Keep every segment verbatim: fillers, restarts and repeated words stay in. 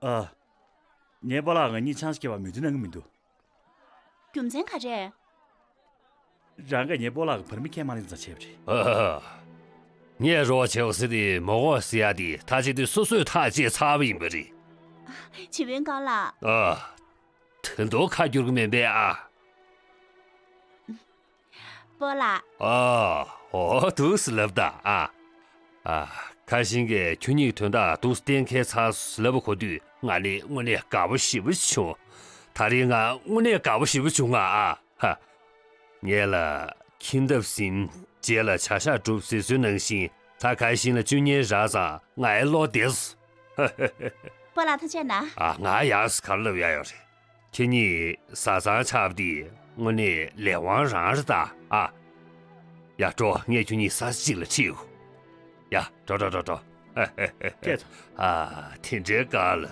ཨ། ངའི་སྤོ་ལགས་ང་གཉིས་ཆང་ས་སྐྱེལ་བར་མོས་མཐུན་གནང་གི་མི་འདུག་རྒྱུ་མཚན་ག་རེ། རང་གིས་ངའི་སྤོ་ལགས་ཀྱི་བར་མི་ཁས་མ་ལེན་ཙང་བྱས་པ་རེད། ཨ། ངས་རོགས་བྱེད་འོ་ཟེར་ཏེ་མོ་གོ་ཟེར་ཡ་དེ་ཐག་བཅད་དུས་སོ་སོས་ཐག་བཅད་ཚར་བ་ཡིན་པ་རེད། ཆེ་བོན་ཀའོ་ལགས། ཨ། ད་དུང་ཁ་བསྒྱུར་གི་མིན་པས་ཨ། སྤོ་ལགས། ཨ། འོ་འདུག་སེ་ལབ་ད་ཨ། ཨ། ཁ་ཤིང་གིས་ཁྱོད་གཉིས་ཀྱི་དོན་དག་འདུག་སེ་གཏན་འཁེལ་ཚར་སོང་ལབ་པ་གོ་དུས་ང་ནི་དངོས་གནས་དགའ་པོ་ཞེ་པོ་བྱུང་། ད་རིང་ང་དངོས་གནས་དགའ་པོ་ཞེ་པོ་བྱུང་ང་ཨ། ཧ། ངེད་ལ་ཁྱིམ་ཐབ་ཟིན། རྗེས་ལ་བྱ་གཞག་སྒྲུབ་ཟེར་སྲོལ་ནང་བཞིན་ད་ཁ་ཤིང་ལ་བཅུ་གཉིས་རག་ཙང་ངའི་བློ་བདེ་སོང་། སྤོ་ལགས་ཐུགས་རྗེ་གནང་། ཨ། ང་ཡག་སེ་ག་རེ་ལབ་ཡ་ཡོད་རེད། ཁྱེད་གཉིས་བཟའ་ཚང་ཆགས་པ་འདི་དངོས་གནས་ལས་དབང་རང་རེད་ད་ཨ། ཡ་འགྲོ། ངས་ཁྱོད་གཉིས་ས་ཆ་གཅིག་ལ་ཁྲིད་དགོས། ཡ་འགྲོ་འགྲོ་འགྲོ་འགྲོ། སྐད་ཐོ། ཨ། དེ་འདྲའི་དཀའ་ལ།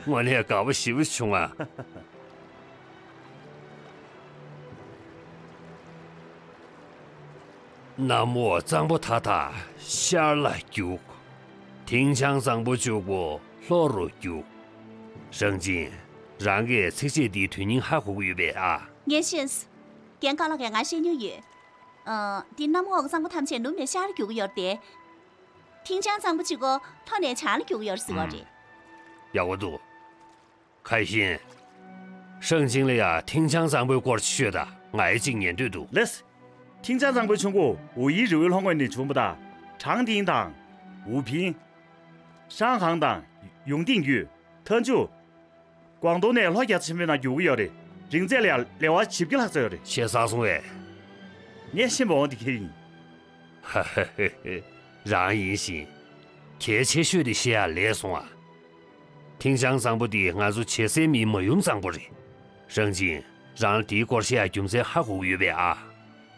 དངོས་གནས་དགའ་པོ་ཞེ་པོ་བྱུང་ང་། གནམ་འོག་གཙང་པོ་མཐའ་དག་ཤར་ལ་རྒྱུག་ཐིང་ཆང་གཙང་པོ་གཅིག་པོ་ལྷོ་རུ་རྒྱུག་རང་ཅིན། རང་གིས་ཚིགས་བཅད་འདིའི་དོན་སྙིང་ཧ་གོ་གི་ཡོད་པས་ཨ། ངས་ཤེས། རྒན་བཀའ་ལགས་ཀྱིས་ང་བཤད་མྱོང་ཡོད། ཨ། འདི་གནམ་འོག་གཙང་པོ་ཐམས་ཅད་ནུབ་ནས་ཤར་རྒྱུག་གི་ཡོད་རེད་དེ། ཐིང་ཆང་གཙང་པོ་གཅིག་པོ་ལྷོ་ནས་བྱང་ལ་རྒྱུག་གི་ཡོད་རེད་ཟེར་བ་རེད། ཡག་པོ་འདུག་ཁ་ཤིང་། ཧྲང་ཅིང་ལ་ཡ་ཐིང་ཆང་གཙང་པོའི་སྐོར་ཅིག་ཤོད་དང་། ང་ཡི་གཅིག་ཉན་འདོད་འདུག་ལེས། ཐིང་ཆང་གཙང་པོའི་ཆུ་མགོ་ཝུ་ཡི་རི་བོའི་ལྷོ་ངོས་ནས་བྱུང་བ་དང་། ཁྲང་ཏིང་དང་། ཝུ་ཕིང་། ཧྲང་ཧང་དང་། ཡུང་ཏིང་ཡུས། ཐན་ཅུ། ཀོང་ཏུང་ནས་ལྷོ་རྒྱ་ཆེན་པོའི་ནང་རྒྱུག་གི་ཡོད་རེད། རིང་ཚད་ལ་ཡ་ལེ་བ་བཞི་བརྒྱ་ལྷག་ཙམ་ཡོད་རེད། ཤེས་ཚར་སོང་བས། ངས་ཤེས་པ་འོང་དེ་ཁྱེད་ཡིན། ཧ་ཧ་ཧ་ཧ། རང་ཡིན་ཞིང་། གལ་ཆེ་ཤོས་དེ་ཤེས་ཡ་ལས་སོང་ཨ། ཐིང་ཆང་གཙང་པོ་འདི་ང་ཚོ་བྱེ་སའི་མིའི་མ་ཡུམ་གཙང་པོ་རེད། ཧྲང་ཅིན། རང་ལ་དེའི་སྐོར་བཤད་ཡ་རྒྱུ་མཚན་ཧ་གོ་གི་ཡོད་པས་ཨ།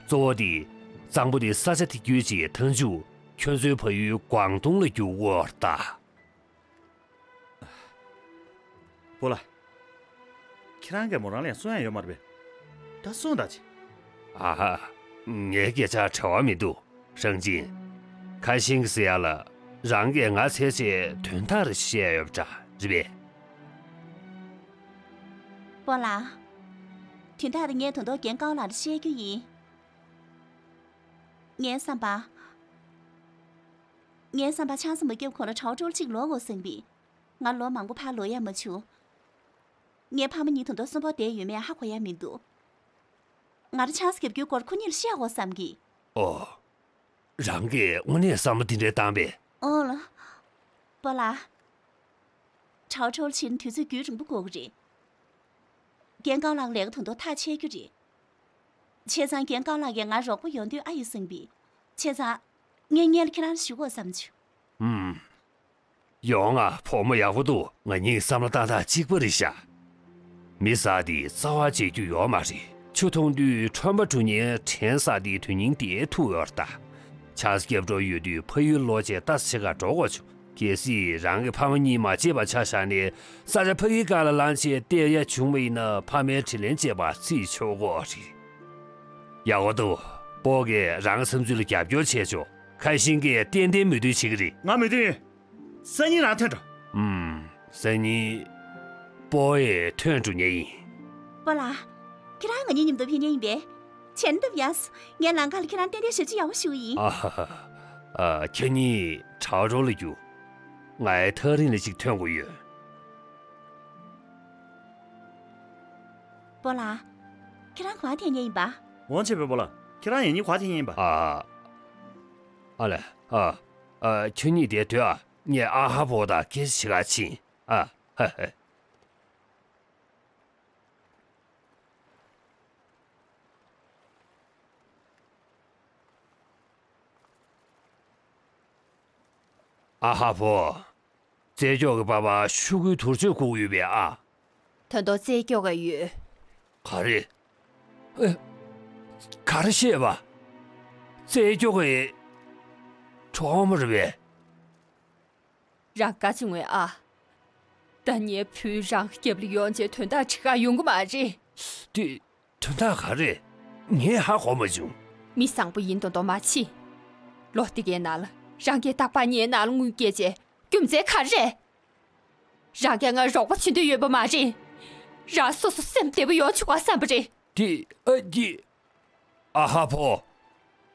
གཙོ་བོ་དེ། གཙང་པོ་དེ་ས་ཆ་དེ་བརྒྱུད་བྱས་ཐན་ཅུ། ཁྱོད་ཚོའི་ཕ་ཡུལ་ཀོང་ཏུང་ལ་རྒྱུག་གོ་ད། སྤོ་ལགས། ཁྱེད་རང་གིས་མོ་རང་ལ་ཡང་གསུང་ཡ་ཡོད་མ་རེད་པས། ད་གསུངས་དང་ཅི། ཨ་ཧ། ངའི་སྐད་ཆར་བྲེལ་བ་མི་འདུག་ཧྲང་ཅིན། ཁ་ཤིང་གིས་ཟེར་ཡ་ལ། རང་གིས་ང་འཚོལ་ཆེད་དོན་དག་རེ་བཤད་ཡ་ཡོད་པ་འདྲ་རེད་པས། སྤོ་ལགས། དོན་དག་དེ་ངས་ད་དུང་རྒན་ཀའོ་ལགས་ལ་བཤད་རྒྱུ་ཡིན། ངའི་བསམ་པ། ངའི་བསམ་པ་ཆང་ས་མ་བརྒྱབ་གོང་ལ་ཁྲའོ་ཀྲོའུ་གཅིག་ལོག་དགོས་བསམ་པས། ང་ལོ་མང་པོ་ཕར་ལོག་ཡ་མ་བྱུང་། ངའི་ཕ་མ་གཉིས་ད་དུང་གསོན་པོ་བསྡད་ཡོད་མེད་ཧ་གོ་ཡ་མི་འདུག་ང་རང་ཆང་ས་བརྒྱབ་རྒྱུའི་སྐོར་ཁོ་གཉིས་ལ་བཤད་དགོས་བསམ་གི། ཨོ། རང་གིས་དངོས་གནས་བསམ་བློ་དེ་འདྲའི་བཏང་པས། ཨོ་ལ། སྤོ་ལགས། ཁྲའོ་ཁྲའོ་ཕྱིན་དུས་ཚོད་རྒྱུན་རིང་པོ་འགོར་གི་རེད། རྒན་ཀའོ་ལགས་ལས་ཀ་ད་དུང་ཐག་ཆད་རྒྱུ་རེད། བྱས་ཙང་རྒན་ཀའོ་ལགས་ཀྱིས་ང་རོགས་པ་ཡོང་འདོད་ཨ་ཡོད་བསམ་པས། བྱས་ཙང་། ངས་སྔོན་ལ་ཁྱེད་རང་ལ་ཞུ་དགོས་བསམ་བྱུང་། ཨུམ། ཡོང་ང་བུ་མོ་ཡག་པོ་འདུག་ང་གཉིས་བསམ་བློ་བཏང་སྟངས་གཅིག་པ་རེད་ཤག་མི་ཟ་དེ་རྩ་བ་བརྗེད་རྒྱུ་ཡོད་མ་རེད། ཆུ་འཐུང་དུས་ཁྲོན་པ་འགྲོ་མཁན་དྲན་ས་དེའི་དོན་སྙིང་དེ་ཐུག་ཡོད་རེད་ད། ཆང་ས་བརྒྱབ་འགྲོ་ཡོད་དུས་ཕ་ཡུལ་ལོག་བྱས་ལྟ་ས་ཕྱེད་ཀ་འགྲོ་དགོས་བྱུང་། གལ་སྲིད་རང་གི་ཕ་མ་གཉིས་མ་བརྗེད་པ་ཆ་བཞག་ནས་ས་ཆ་ཕ་གིའི་སྒང་ལ་ལངས་བྱས་བསྡད་ཡ་བྱུང་བ་ཡིན་ན་ཕ་མའི་དྲིན་ལན་འཇལ་བ་བརྩིས་ཆོག་གོ་རེད། ཡག་པོ་འདུག་སྤོ་གིས་རང་བསམ་ཚུལ་ལ་རྒྱབ་སྐྱོར་བྱས་ཆོག་ཁ་ཤིང་གིས་ཏན་ཏན་མོས་མཐུན་བྱེད་ཀྱི་རེད། ང་མོས་མཐུན་ཡིན། སང་ཉིན་རང་ཐོན་འགྲོ། ཨུམ། སང་ཉིན། སྤོ་ཡིས་ཐོན་འགྲོ་ཉེ་ཡིན། སྤོ་ལགས། ཁྱེད་རང་ང་གཉིས་མཉམ་དུ་ཕེབས་ཉེ་ཡིན་པས། བྱས་ན་སྟབས་ཡག་སོང་། ངས་ལམ་ཁ་ལ་ཁྱེད་རང་ཏན་ཏན་ཞབས་ཕྱི་ཡག་པོ་ཞུ་གི་ཡིན། ཨ་ཧ་ཧ། ཨ། ཁྱེད་གཉིས་ཁྲའོ་ཀྲོའུ་ལ་རྒྱུགས། ང་ཡི་ཐག་རིང་ལ་ཅིག་ཐོན་དགོས་ཡོད། སྤོ་ལགས། ཁྱེད་རང་ག་པར་ཐོན་ཉེ་ཡིན་པ། ཝང་ཆེ་བོན་སྤོ་ལགས། ཁྱེད་རང་ཡང་སྙིང་ག་པར་ཐོན་ཉེ་ཡིན་པ། ཨ། ཨ་ལས། ཨ། ཨ། ཁྱེད་གཉིས་དེར་སྡོད་ཨ། ངས་ཨ་ཧ་བོ་དང་སྐད་ཆ་བྱེད་ག་ཕྱིན། ཨ། ཧ་ཧ། ཨ་ཧ་བོ། རྩེ་སྐྱོག་གི་པ་པ་ཤོག་གུའི་དུར་ཆོས་བཀུག་ཡོད་པས་ཨ། ད་དུང་རྩེ་སྐྱོག་ག་ཡོད། ག་རེ། ཨེ། ག་རེ་བཤད་པ། རྩེ་སྐྱོག་གི། གྲོགས་མོ་རེད་པས། རང་དགའ་བྱུང་བས་ཨ། ད་ངའི་བུས་རང་རྒྱབ་ལ་ཡོང་བྱས་དོན་དག་འགྲིག་ག་ཡོང་གི་མ་རེད། དེ། དོན་དག་ག་རེ། ངས་ཧ་གོ་མ་བྱུང་། མི་བཟང་པོ་ཡིན་མདོག་མདོག་མ་བྱེད། ལོ་འདི་གའི་ནང་ལ་རང་གིས་རྟག་པར་ངའི་ནང་ལ་དངུལ་བསྐྱལ་བྱས་རྒྱུ་མཚན་ག་རེ། རང་གིས་ང་རོགས་པ་བྱེད་འདོད་ཡོད་པ་མ་རེད། རང་སོ་སོ་སེམས་བདེ་པོ་ཡོང་ཆོག་ག་བསམ་པ་རེད། འདི་ཨ་འདི། ཨ་ཧ་ཕོ།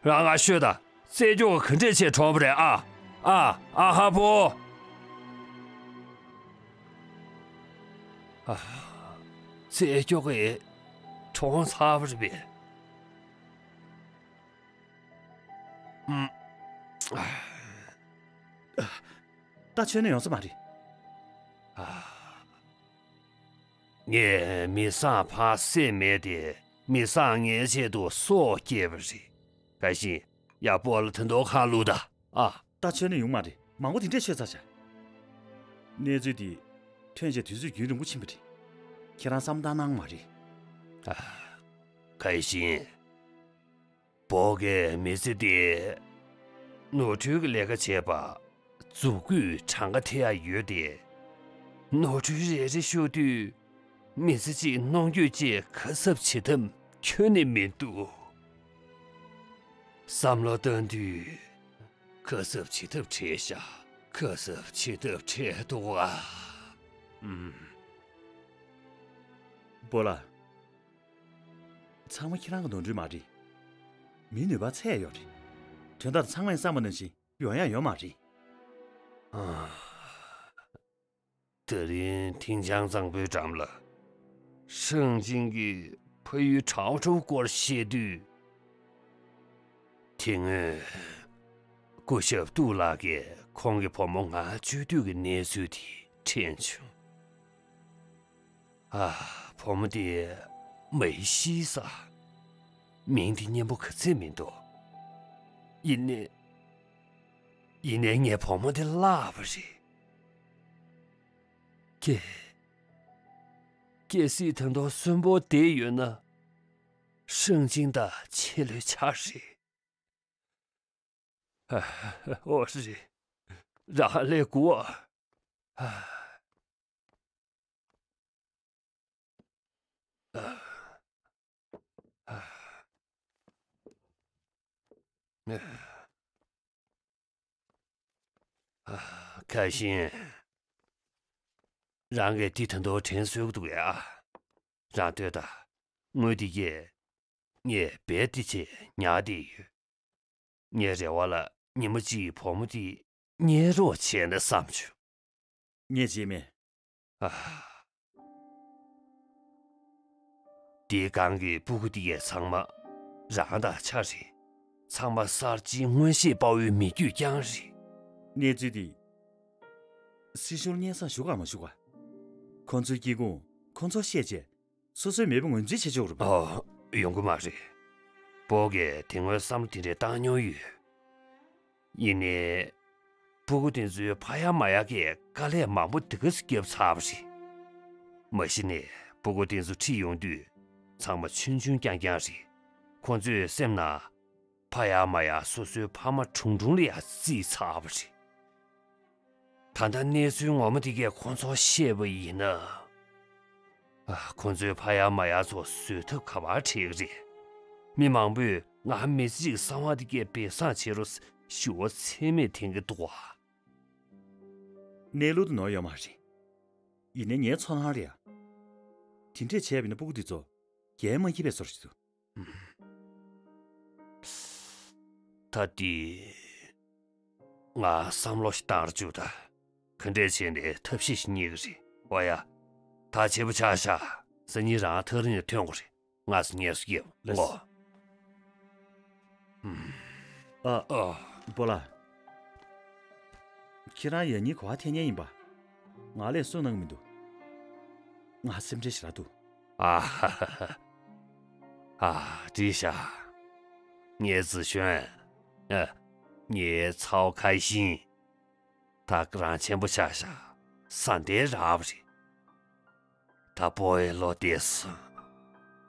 རང་ང་ཤོད་དང་། རྩེད་སྐྱོག་ག་ག་འདྲས་བྱས་གྲོངས་པ་རེད་ཨ། ཨ། ཨ་ཧ་ཕོ། ཨ། རྩེད་སྐྱོག་གིས་གྲོངས་ཚར་བ་རེད་པས། ཨུམ། ད་ཆོས་ནི་ཡོང་ས་མ་རེད། ཨ། ངས་མི་བཟང་ཕར་བསད་མེད་དེ། མི་བཟང་ངའི་ཆེད་དུ་སྲོག་བསྐྱལ་བ་རེད། ཁ་ཤས་ཡ་པོ་ལ་ད་དུང་ཁ་བླུགས་ད། ཨ། ད་ཆོས་ནི་ཡོང་མ་རེད། མང་པོ་དེ་འདྲས་ཆོད་ཚར་བཞག་གནས་ཚུལ་འདི་ཐོན་བྱས་དུས་ཚོད་རྒྱུན་རིང་པོ་ཕྱིན་པ་རེད། ཁྱེད་རང་བསམ་བློ་བཏང་གནང་མ་རེད། ཨ། ཁ་ཤས། བོ་གའི་མི་ཚེ་འདི་ནོར་འཁྲུལ་གྱི་ལས་ཀ་བྱས་པ། མཛུབ་གུས་གྲངས་ཀ་ཐེ་ཡ་ཡོད་དེ། ནོར་འཁྲུལ་རེ་རེ་ཤོར་དུས། མི་ཚེ་གཅིག་གནོང་འགྱོད་ཅེས་ག་ཚབ་བྱེད་ཐབས་ཁྱོན་ནས་མི་འདུག་བསམ་བློ་གཏོང་དུས། ག་ཚབ་བྱེད་ཐབས་བྲལ་ཤག་ག་ཚབ་བྱེད་ཐབས་བྲལ་འདུག་ཨ། ཨུམ། བོ་ལ། ཚང་མ་ཁྱེད་རང་གི་ནོར་འཁྲུལ་མ་རེད། མིའི་ནུས་པ་ཚད་ཡོད་རེད། དོན་དག་ཚང་མས་བསམ་པ་ནང་བཞིན་ཡོང་ཡ་ཡོད་མ་རེད། ཨ། དེ་རིང་ཐིང་ཆང་གཙང་པོའི་འགྲམ་ལ་ཧྲང་ཅིང་གིས་ཕ་ཡུལ་ཁྲའོ་ཁྲའོ་སྐོར་བཤད་དུས། དེ་སྔོན་སྐུ་ཞབས་ཏུའུ་ལགས་ཀྱིས་ཁོང་གི་བུ་མོ་ང་བཅོས་དུས་ཀྱི་གནས་ཚུལ་དེ་དྲན་བྱུང་། ཨ། བུ་མོ་དེ་མ་ཤི་ས། མིང་དེ་སྙན་པོ་ག་ཚད་མི་འདུག་ཡིན་ནའི། ཡིན་ནའི་ངས་བུ་མོ་དེ་བརླགས་པ་རེད། གལ། གལ་སྲིད་ད་དུང་གསོན་པོ་བསྡད་ཡོད་ན། ཧྲང་ཅིང་དང་ཆེ་ལོས་ཆགས་རེད། ཨ། ཨོ་རེད། རང་ལས་དགུ་བ། ཨ། ཁ་ཤས། རང་གིས་འདི་ད་དུང་དྲན་གསོས་ཀྱི་འདུག་ཡ། རང་ལྟོས་དང་། དངུལ་འདི་གས་ངས་རྦད་དེ་ཆེ་ཉར་བསྡད་ཡོད། ངའི་རེ་བ་ལ་ཉི་མ་གཅིག་བུ་མོ་འདི་རྙེད་རོགས་བྱས་ན་བསམ་བྱུང་། ངས་བརྗེད་མེད། ཨ། འདིའི་སྒང་གི་སྤུ་གུ་འདི་གས་ཚང་མ་རང་དང་ཆ་རེད། ཚང་མ་གསར་བརྗེའི་མངོན་ཤེས་དཔའ་བོའི་མི་རྒྱུད་རྐྱང་རེད། གནས་ཚུལ་འདི་སྲིད་གཞུང་ལ་སྙན་སེང་ཞུ་ག་མ་ཞུ་ག་ཁོང་ཚོའི་སྐྱེ་ཁུངས་ཁོང་ཚོར་བཤད་རྗེས། སོ་སོའི་མེས་པོ་ངོས་འཛིན་བྱེད་ཆོག་རེད་པ། ཨོ། ཡོང་གི་མ་རེད། བོ་གས་དེ་སྔོན་བསམ་བློ་དེ་འདྲས་བཏང་མྱོང་ཡོད། ཡིན་ནའི། སྤུ་གུ་དེ་ཚོའི་ཕ་ཡ་མ་ཡ་གིས་དཀའ་ལས་མང་པོ་དེ་ག་ཙམ་བརྒྱབ་ཚར་བ་རེད། མ་གཞི་ནས་སྤུ་གུ་དེ་ཚོ་ཁྲིད་ཡོང་དུས་ཚང་མ་ཆུང་ཆུང་རྐྱང་རྐྱང་རེད། ཁོང་ཚོའི་སེམས་ནང་ཕ་ཡ་མ་ཡ་སོ་སོའི་ཕ་མ་ཁྲུང་ཁྲུང་ལ་ཡ་བརྩིས་ཚར་བ་རེད། ད་ལྟ་གནས་ཚུལ་ངོ་མ་དེ་གས་ཁོང་ཚོར་བཤད་པ་ཡིན་ན། ཨ། ཁོང་ཚོའི་ཕ་ཡ་མ་ཡ་ཚོ་བཟོད་ཐབས་ག་པར་བྲལ་གི་རེད། མི་མང་པོས་ང་མི་ཚེ་གཅིག་གསང་བ་དེ་གས་སྦས་གསང་བྱེད་རོགས་ཞུ་བ་ཚད་མེད་འཐེན་གི་འདུག་བ། གནས་ལུགས་དེ་ནོར་ཡོད་མ་རེད། ཡིན་ནའི་ངའི་ཚོར་སྣང་རེད་ཡ། དེ་འདྲས་བྱས་པ་ཡིན་ན་སྤུ་གུ་དེ་ཚོ་རྒྱལ་མ་སྐྱིད་པའི་བཟོ་འདྲ་ཞིག་འདུག་ད་དེ། ང་བསམ་བློ་ཞིག་བཏང་རྒྱུ་ད། ག་འདྲས་བྱས་ནས་ཐབས་ཤེས་ཤིག་རྙེད་ཀྱི་རེད། འོ་ཡ། ད་བྱེད་པོ་ཆགས་ཤག་སང་ཉིན་རང་ཐག་རིང་ནས་ཐོན་དགོས་རེད། ང་ཚོ་ངལ་གསོ་རྒྱབ། ལགས་སོ། ཨོ། ཨ། ཨོ། བོ་ལ། ཁྱེད་རང་ཡང་སྙིང་གོ་བ་འཐེན་མཁན་ཡིན་པ། ང་ལས་སུ་གནང་གི་མི་འདུག་ང་སེམས་ཁྲལ་ཞེ་དྲག་འདུག་ཨ་ཧ་ཧ་ཧ། ཨ། འགྲིག་ཤག་ངའི་ཛི་ཞོན། ཨ། ངའི་ཚའོ་ཁའི་ཤིན། ད་རང་ཆེན་པོ་ཆགས་ཤག་བཟའ་ཟླའི་རགས་པ་རེད། ད་བོའི་བློ་བདེ་སོང་།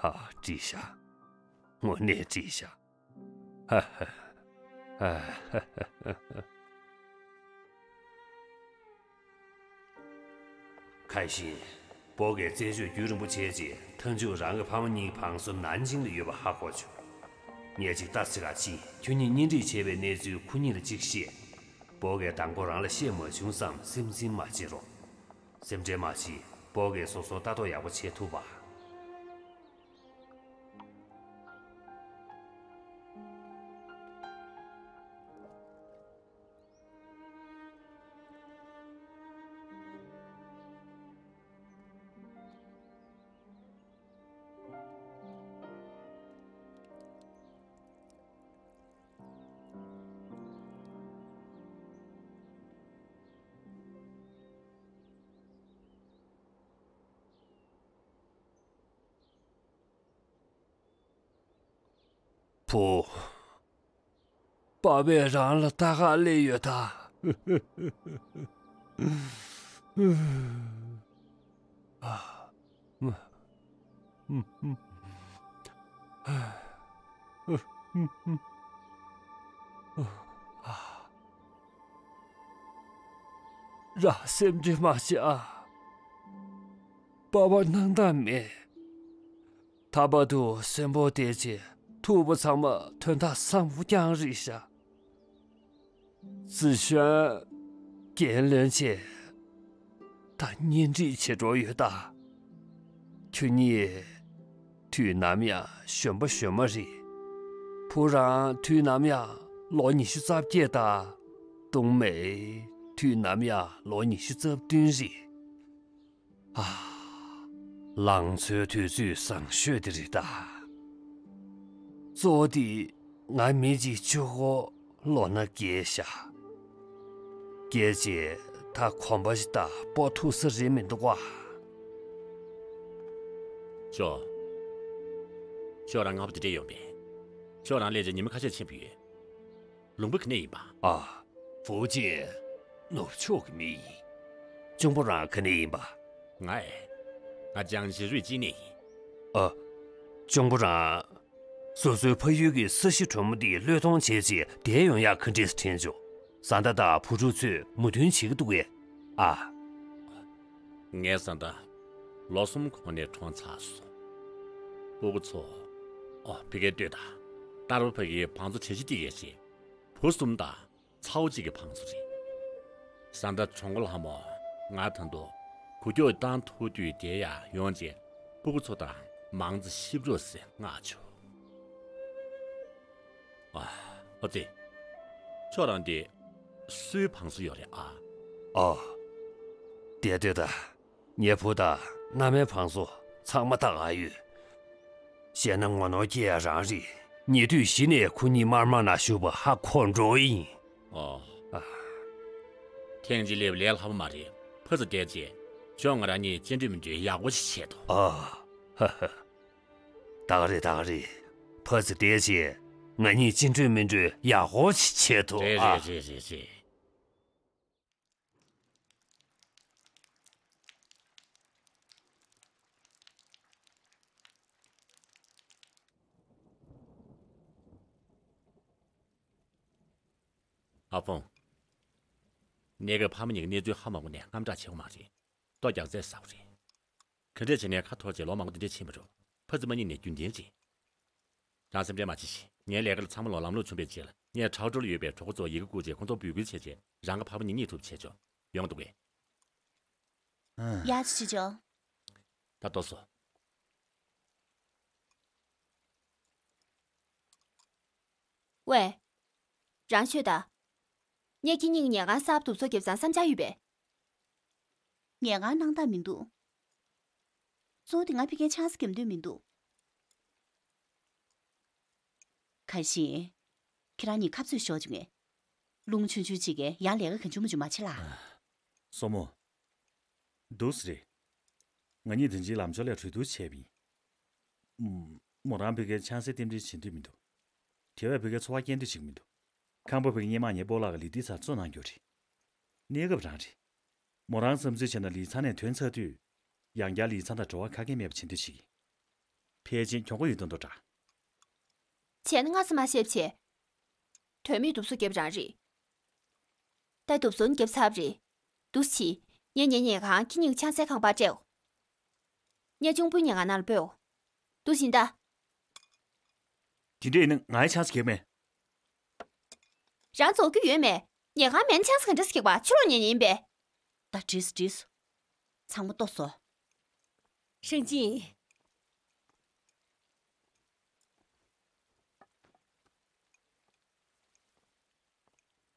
ཨ། འགྲིག་ཤག་དངོས་གནས་འགྲིག་ཤག་ཧ་ཧ། ཨ་ཧ་ཧ་ཧ། ཁའི་ཤིན། བོ་གས་རྩད་གཅོད་རྒྱུན་རིང་པོ་བྱས་རྗེས་མཐའ་མཇུག་རང་གི་ཕ་མ་གཉིས་ཕངས་སོ་ནན་ཅིང་ལ་ཡོད་པ་ཧ་གོ་བྱུང་། ངས་ཅིག་ལྟ་ཙི་ག་ཕྱིན་ཁྱོད་གཉིས་གཉེན་སྒྲིག་བྱས་པའི་གནས་ཚུལ་ཁོ་གཉིས་ལ་ཅིག་བཤད། བོ་གས་དང་པོ་རང་ལ་བཤད་མ་བྱུང་བསམ་སེམས་འཛིན་མ་བྱེད་རོགས། སེམས་ཁྲལ་མ་བྱེད། སྤོ་གིས་སོ་སོ་ལྟ་རྟོག་ཡག་པོ་བྱེད་ཐུབ་པ། བུ། པ་ཕས་རང་ལ་ལྟ་ག་སླེབས་ཡོད་ད། རང་སེམས་ཁྲལ་མ་བྱེད་ཨ། པ་ཕ་སྣང་དག་མེད། ད་བར་དུ་གསོན་པོ་བསྡད་བྱས་ཐུག་པ་ཚང་མ་དོན་དག་བཟང་པོ་རྐྱང་རེད་ཤག་ཙི་ཞོན། རྒན་ལོན་བྱས། ད་གཉེན་སྒྲིག་བྱེད་འགྲོ་ཡོད་ད། ཁྱོད་གཉིས་དུས་ནམ་ཡང་གཞོན་པ་གཞོན་མ་རེད། བུ་རང་དུས་ནམ་ཡང་ལོ་ཉི་ཤུ་རྩ་བརྒྱད་ད། སྟོང་མེ་དུས་ནམ་ཡང་ལོ་ཉི་ཤུ་རྩ་བདུན་རེད། ཨ། ལང་ཚོའི་དུས་ཚོད་བཟང་ཤོས་དེ་རེད་ད། གཙོ་བོ་དེ་ང་མི་གཅིག་གཅིག་པོ་ལོ་ན་རྒས་ཤག་རྒས་བྱས་ད་གོམ་པ་ཞིག་ད་སྤོ་ཐུབ་ས་རེད་མི་འདུག་ག་ཅོ། ཁྱོད་རང་སྔ་པོ་དེ་འདྲས་ཡོང་པས། ཁྱོད་རང་སླེབས་རྗེས་ཉི་མ་ཁ་ཤས་ཕྱིན་པ་ཡོད། ལུང་པ་ག་ནས་ཡིན་པ། ཨ། ཧྥུའུ་ཅན། ནུབ་ཕྱོགས་ཀྱི་མི་ཡིན། གཅུང་པོ་རང་ག་ནས་ཡིན་པ། ང་ཨེ། ང་ཅང་ཞི་རུས་ཅི་ནས་ཡིན། ཨ། གཅུང་པོ་རང་། སོ་སོའི་ཕ་ཡུལ་གྱི་ས་གཞི་དྲོན་མོ་འདི་བློས་གཏོང་བྱས་རྗེས་བསྡད་ཡོང་ཡག་ག་འདྲས་དྲན་བྱུང་། བཟའ་ཟླ་དང་བུ་ཕྲུག་ཚོས་མོས་མཐུན་བྱེད་ཀྱི་འདུག་གས། ཨ། ངའི་བཟའ་ཟླ་ལོ་གསུམ་གོང་ནས་གྲོངས་ཚར་སོང་། སྤུ་གུ་ཚོ། ཨོ་ཕ་གིར་ལྟོས་དང་། ཏར་པ་ཕ་གིའི་བང་མཛོད་གྲ་སྒྲིག་ཡས་ཤིང་། བུ་གསུམ་དང་ཚ་བོ་གཅིག་གི་བང་མཛོད་རེད། བཟའ་ཟླ་གྲོང་པ་ལྷ་མོ། ང་ད་དུང་གུ་ཀྱོག་བཏང་ཐུབ་དུས་དེ་ཡང་ཡོང་རྗེས་སྤུ་གུ་ཚོ་དང་མང་ཙམ་གཤིབ་རོགས་ཟེར་མངགས་བྱུང་། ཨ། ཨོ་ཙི། ཁྱོད་རང་དེ་སུའི་བང་མཛོད་ཡོད་རེད་ཨ། ཨོ། དེ་ལྟོས་དང་། ངའི་བུ་དང་མནའ་མའི་བང་མཛོད་ཚང་མ་ད་ག་ཡོད། བཤད་ན་ངོ་ནོར་སྐྱེ་ཡ་རང་རེད། ཉེ་དུས་གཞི་ནས་ཁོ་གཉིས་དམར་དམག་ནང་ཞུགས་པ་ཧ་གོ་འགྲོ་ཡིན། ཨོ། ཨ། ཐེངས་གཅིག་སླེབས་ལས་སླ་པོ་མ་རེད། ཕར་ཙམ་བསྡད་རྗེས་ཁྱོད་ང་རང་གཉིས་སྤྱི་འགྲོས་མི་འགྲོས་ཡག་པོ་ཞིག་བྱེད་དོ། ཨ། ཧ་ཧ། ད་ག་རེད་ད་ག་རེད། ཕར་ཙམ་བསྡད་རྗེས་ང་གཉིས་སྤྱི་འགྲོས་མི་འགྲོས་ཡག་པོ་ཞིག་བྱེད་དོ། རེད་ཨ། རེད་རེད་རེད་རེད། ཨ་ཕོང་། གནས་སྐབས་ཕ་མ་གཉིས་ཀྱི་གནས་ཚུལ་ཧ་མ་གོ་ནས་དངངས་སྐྲག་བྱེད་དགོས་མ་རེད། ལྟོ་རྒྱག་རྫས་ཟ་དགོས་རེད། ག་འདྲས་བྱས་ནས་ཁ་འཐོར་རྗེས་ལོ་མང་པོ་འདི་འདྲས་ཕྱིན་པ་འགྲོ། ཕ་ཙི་མ་གཉིས་ནས་རྒྱུན་ལྡན་རེད། རང་སེམས་ཁྲལ་མ་བྱེད་ཤིག་ངའི་ལས་ཀ་ལ་ཚང་མ་ལོ་ལམ་ལྷོང་བྱུང་བའི་རྗེས་ལ་ངས་ཁྲའོ་ཀྲོའུ་ལ་ཡོད་པའི་གྲོགས་པོ་ཚོར་ཡི་གེ་བསྐུར་རྗེས་ཁོང་ཚོར་འབོད་སྐུལ་བྱས་རྗེས་རང་གི་ཕ་བུ་གཉིས་རྙེད་ཐུབ་བྱས་ཆོག་ཡོང་འདུག་གས། ཡ་ཅི་ཅོ། ད་ལྟོས་སོ། ཝེ། རང་ཤོད་ད། ངས་ཁྱེད་གཉིས་ཀྱི་ཉལ་ཁང་གསར་པ་དུ་བཟོ་རྒྱབ་ཙང་བསམ་འཆར་ཡོད་པས། ཉལ་ཁང་སྣང་དག་མི་འདུག་གཙོ་བོ་དེ་ང་ཕ་གིར་ཆང་ས་རྒྱག་འདོད་མི་འདུག་ག་ཤེད། ཁྱེད་རང་གཉིས་ཁ་རྩོད་ཤོར་བྱུང་ངས། རླུང་ཆུང་ཆུང་གཅིག་གིས་ཡང་ལས་ཀ་གང་བྱུང་མ་བྱུང་མ་བྱེད་ལ། སྲུ་མོ། འདུག་སེ་རེད། ང་གཉིས་དེ་འཇིགས་ལམ་ཕྱོགས་ལས་གྲོས་བསྡུར་བྱས་པ་ཡིན། ཨུམ། མོ་རང་ཕ་གིར་ཆང་ས་རྟེན་འབྲེལ་བྱེད་འདོད་མི་འདུག་དེ་བས་ཕ་གིར་འཚོ་བ་སྐྱེལ་འདོད་བྱེད་ཀྱི་མི་འདུག་ཁང་པ་ཕ་གིའི་སྔོན་མ་ངའི་སྤོ་ལགས་ཀྱིས་ལི་ཏི་ཚར་བཙོང་གནང་རྒྱུ་རེད། གནས་སྐབས་རང་རེད། མོ་རང་བསམ་ཚུལ་བྱས་ན་ལི་ཚང་ནས་ཐོན་ཚར་དུས། ཡང་བསྐྱར་ལི་ཚང་དང་འབྲེལ་བ་ག་གེ་མེད་པ་བྱེད་འདོད་བྱེད་ཀྱི། ཕལ་ཆེར་གྱོང་པོ་ཡོད་མདོག་མདོག་འདྲ། བྱས་ན་སྔ་ས་མ་བཤད་བྱས། དོན་མེད་དུ་བཟོ་རྒྱབ་རང་རེད། ད་དུ་བཟོ་རྒྱབ་ཚར་རེད། འདུག་སེ་བྱས། ངས་ངའི་ཉལ་ཁང་ཁྱེད་གཉིས་ཆང་སའི་ཁང་པར་སྤྲད། ངས་གཅུང་པོའི་ཉལ་ཁང་ནང་ལ་སྤོས། འདུག་སེ་ད། དེ་འདྲ་ཡིན་ན་ང་ཡི་ཆང་ས་གེགས་མེད། རང་རྫོགས་རྒྱུ་ཡོད་མེད། ཉལ་ཁང་མེད་ན་ཆང་ས་ག་འདྲ་སེ་གེགས་པ་ཕྱི་ལོགས་ཉལ་ཉལ་ཡིན་པས། ད་འགྲིག་སོང་འགྲིག་སོང་། ཚང་མ་ལྟོས་སོ། ཧྲེང་ཅིན།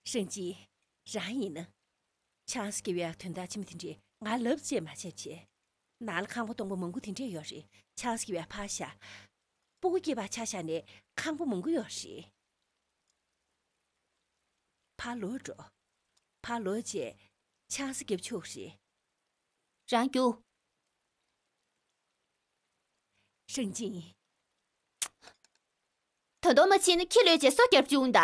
ཧྲེང་ཅིན། རང་ཡིན་ན། ཆང་ས་གི་བའི་དོན་དག་ཆེན་པོ་དེ་འདྲས་ང་ལབ་བྱས་མ་བྱས་བྱས། ནང་ལ་ཁང་པ་སྟོང་པ་མང་པོ་དེ་འདྲས་ཡོད་རེད། ཆང་ས་གི་བའི་ཕར་བཞག་སྤུ་གུ་སྐྱེས་པ་ཆ་བཞག་ནས་ཁང་པ་མང་པོ་ཡོད་རེད། ཕར་ལོག་འགྲོ། ཕར་ལོག་བྱས་ཆང་ས་རྒྱབ་ཆོག་རེད། རང་རྒྱུགས། ཧྲེང་ཅིན། ད་དུང་མ་ཕྱིན་ན་ཁྱི་ལོས་བྱས་སོ་རྒྱབ་བཅུག་ད།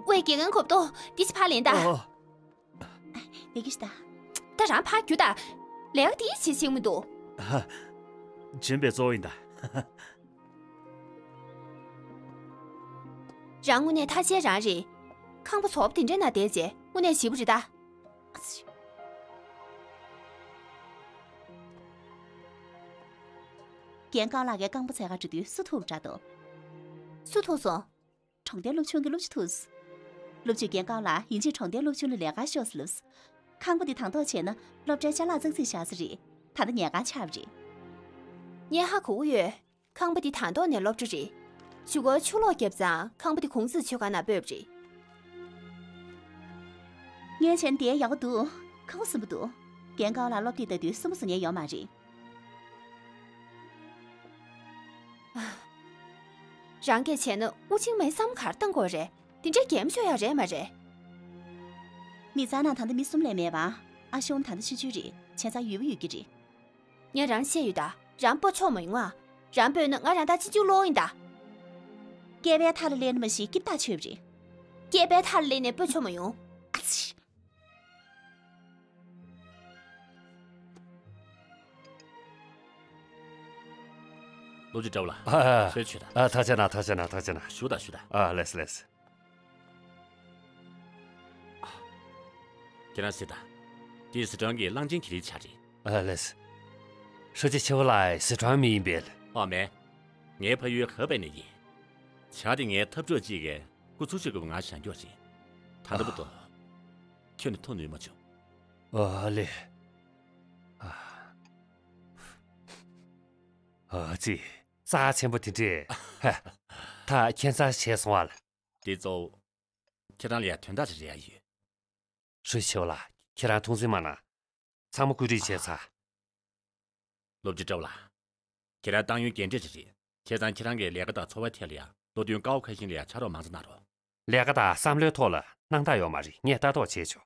ཝེ། དགེ་རྒན་གོབ་ཏོ། འདི་ཕྱི་ཕར་ལེན་ད། ཨོ། ལས་ཀྱི་ཤི་ད། ད་རང་ཕར་རྒྱུགས་ད། ལས་ཀ་དེ་བྱེད་ཤེས་མི་འདུག་ཧ། སྦྱིན་པའི་གཙོ་བོ་ཡིན་ད། རང་དངོས་གནས་ཐ་ཆད་རང་རེད། ཁང་པ་བཟོ་པ་དེ་འདྲའི་ནང་བསྡད་རྗེས་དངོས་གནས་ཞེ་པོ་རེད་ད། རྒན་ཀའོ་ལགས་ཀྱིས་རྐང་པ་འཚོལ་ག་འགྲོ་དུས་སུ་ཐུག་པ་འདྲ་འདུག་སུ་ཐུག་སོང་། གྲོང་རྡལ་སློབ་ཆུང་གི་སློབ་སྤྱི་ཐུག་སློབ་སྤྱི་རྒན་ཀའོ་ལགས་ཡིན་གཅིག་གྲོང་རྡལ་སློབ་ཆུང་ལ་ལས་ཀ་ཤོག་ཟེར་ལབ། ཁང་པ་འདི་དང་ཐོག་བྱས་ན་སློབ་གྲྭའི་ཅ་ལག་ཙག་ཙིག་བཞག་ས་རེད། ད་ལྟ་ཉལ་ཁང་ཆགས་པ་རེད། ངས་ཧ་གོ་གི་ཡོད། ཁང་པ་འདི་དང་ཐོག་ནས་སློབ་གྲྭ་རེད། གཞུག་གུ་ཆུ་ལོག་བརྒྱབ་ཙང་ཁང་པ་འདི་གུང་ཚིགས་ཆོད་ག་ན་སྤོས་པ་རེད། ངས་བྱས་ན་དེ་ཡག་པོ་འདུག་ཁང་པ་གསུམ་པོ་འདུག་རྒན་ཀའོ་ལགས་སློབ་དེབ་ལྟ་དུས་གསུམ་པོ་བཟོ་མཁན་ཡོད་མ་རེད། རང་གིས་བྱས་ན་དབུ་ཅན་མའི་བསམ་གར་བཏང་དགོས་རེད། དེ་འདྲའི་གད་མོ་ཤོར་ཡག་རེད་མ་རེད། མི་ཚང་ནང་ད་ལྟ་མི་གསུམ་ལས་མེད་པ། ཨ་ཞོན་ད་ལྟ་ཆུང་ཆུང་རེད། བྱས་ཙང་ཡོད་པ་ཡོད་ཀྱི་རེད། ངས་རང་བཤད་ཡོད་ད། རང་སྤོ་ཆོག་མ་ཡོང་ཨ། རང་སྤོས་ན་ང་རང་ད་ཅི་འཇུག་ལོག་ཡིན་ད། སྐེད་པའི་མཐའ་ལ་སླེབས་ན་མ་གཞི་སྐྱིད་ཐག་ཆོད་པ་རེད། སྐེད་པའི་མཐའ་ལ་སླེབས་ནས་སྤོ་ཆོག་མ་ཡོང་། ཨ་ཙི། སློབ་སྤྱི་བཀྲ་བྷོ་ལགས། ཨ། ཨ། ཚུར་ཕྱོགས་དང་། ཨ། ཐག་བཅད་གནང་། ཐག་བཅད་གནང་། ཐག་བཅད་གནང་། བཞུགས་དང་། བཞུགས་དང་། ཨ། ལགས་སོ། ལགས་སོ། ཁྱེད་རང་གཟིགས་དང་། འདི་སི་ཁྲོན་གྱི་གླང་ཆེན་གྱི་རིགས་ཆ་རེད། ཨ། ལགས་སོ། ཧྲུའུ་ཅི་ཆེ་བོ་ལགས་སི་ཁྲོན་མི་ཡིན་པས། ཨ་མེ། ངའི་ཕ་ཡུལ་ཧེ་པེ་ནས་ཡིན། བྱ་དེ་ངའི་འཐབ་གྲོགས་གཅིག་གིས་སྐུ་ཚུར་ཤོག་དགོས་པ་ང་བཞེངས་རྒྱུ་རེད། ད་ལྟ་བར་དུ་ཁྱོན་ནས་མཐོང་ནུས་མ་བྱུང་། ཨ་ལེ། ཨ། ཨ་ཙི། རྩ་ཆེན་པོ་དེ་འདྲས། ཧ། ད་ཁྱད་མཚར་བྱས་སོང་བ་ལ། འདི་གཙོ་བོ། ཁྱེད་རང་ལ་ཡང་དོན་དག་ཅིག་རེ་ཡ་ཡོད། ཧྲུའུ་ཆེ་བོ་ལགས། ཁྱེད་རང་ཐུགས་འཛེམ་མ་གནང་། ཚང་མ་བཀོད་སྒྲིག་བྱས་ཚར། སློབ་སྤྱི་བཀྲ་བྷོ་ལགས། ཁྱེད་རང་ཏང་ཡོན་རྒན་གྲས་ཅིག་རེད། བྱས་ཙང་ཁྱེད་རང་གི་ལས་ཀ་དང་འཚོ་བའི་ཐད་ལ་ཡང་སློབ་སྟོན་ཀའོ་ཁ་ཤིན་ལ་ཡང་ཕྱག་རོགས་མང་ཙམ་གནང་རོགས། ལས་ཀ་དང་བསམ་བློའི་ཐོག་ལ་སྣང་དག་ཡོད་མ་རེད། ངས་ལྟ་རྟོག་བྱས་ཆོག་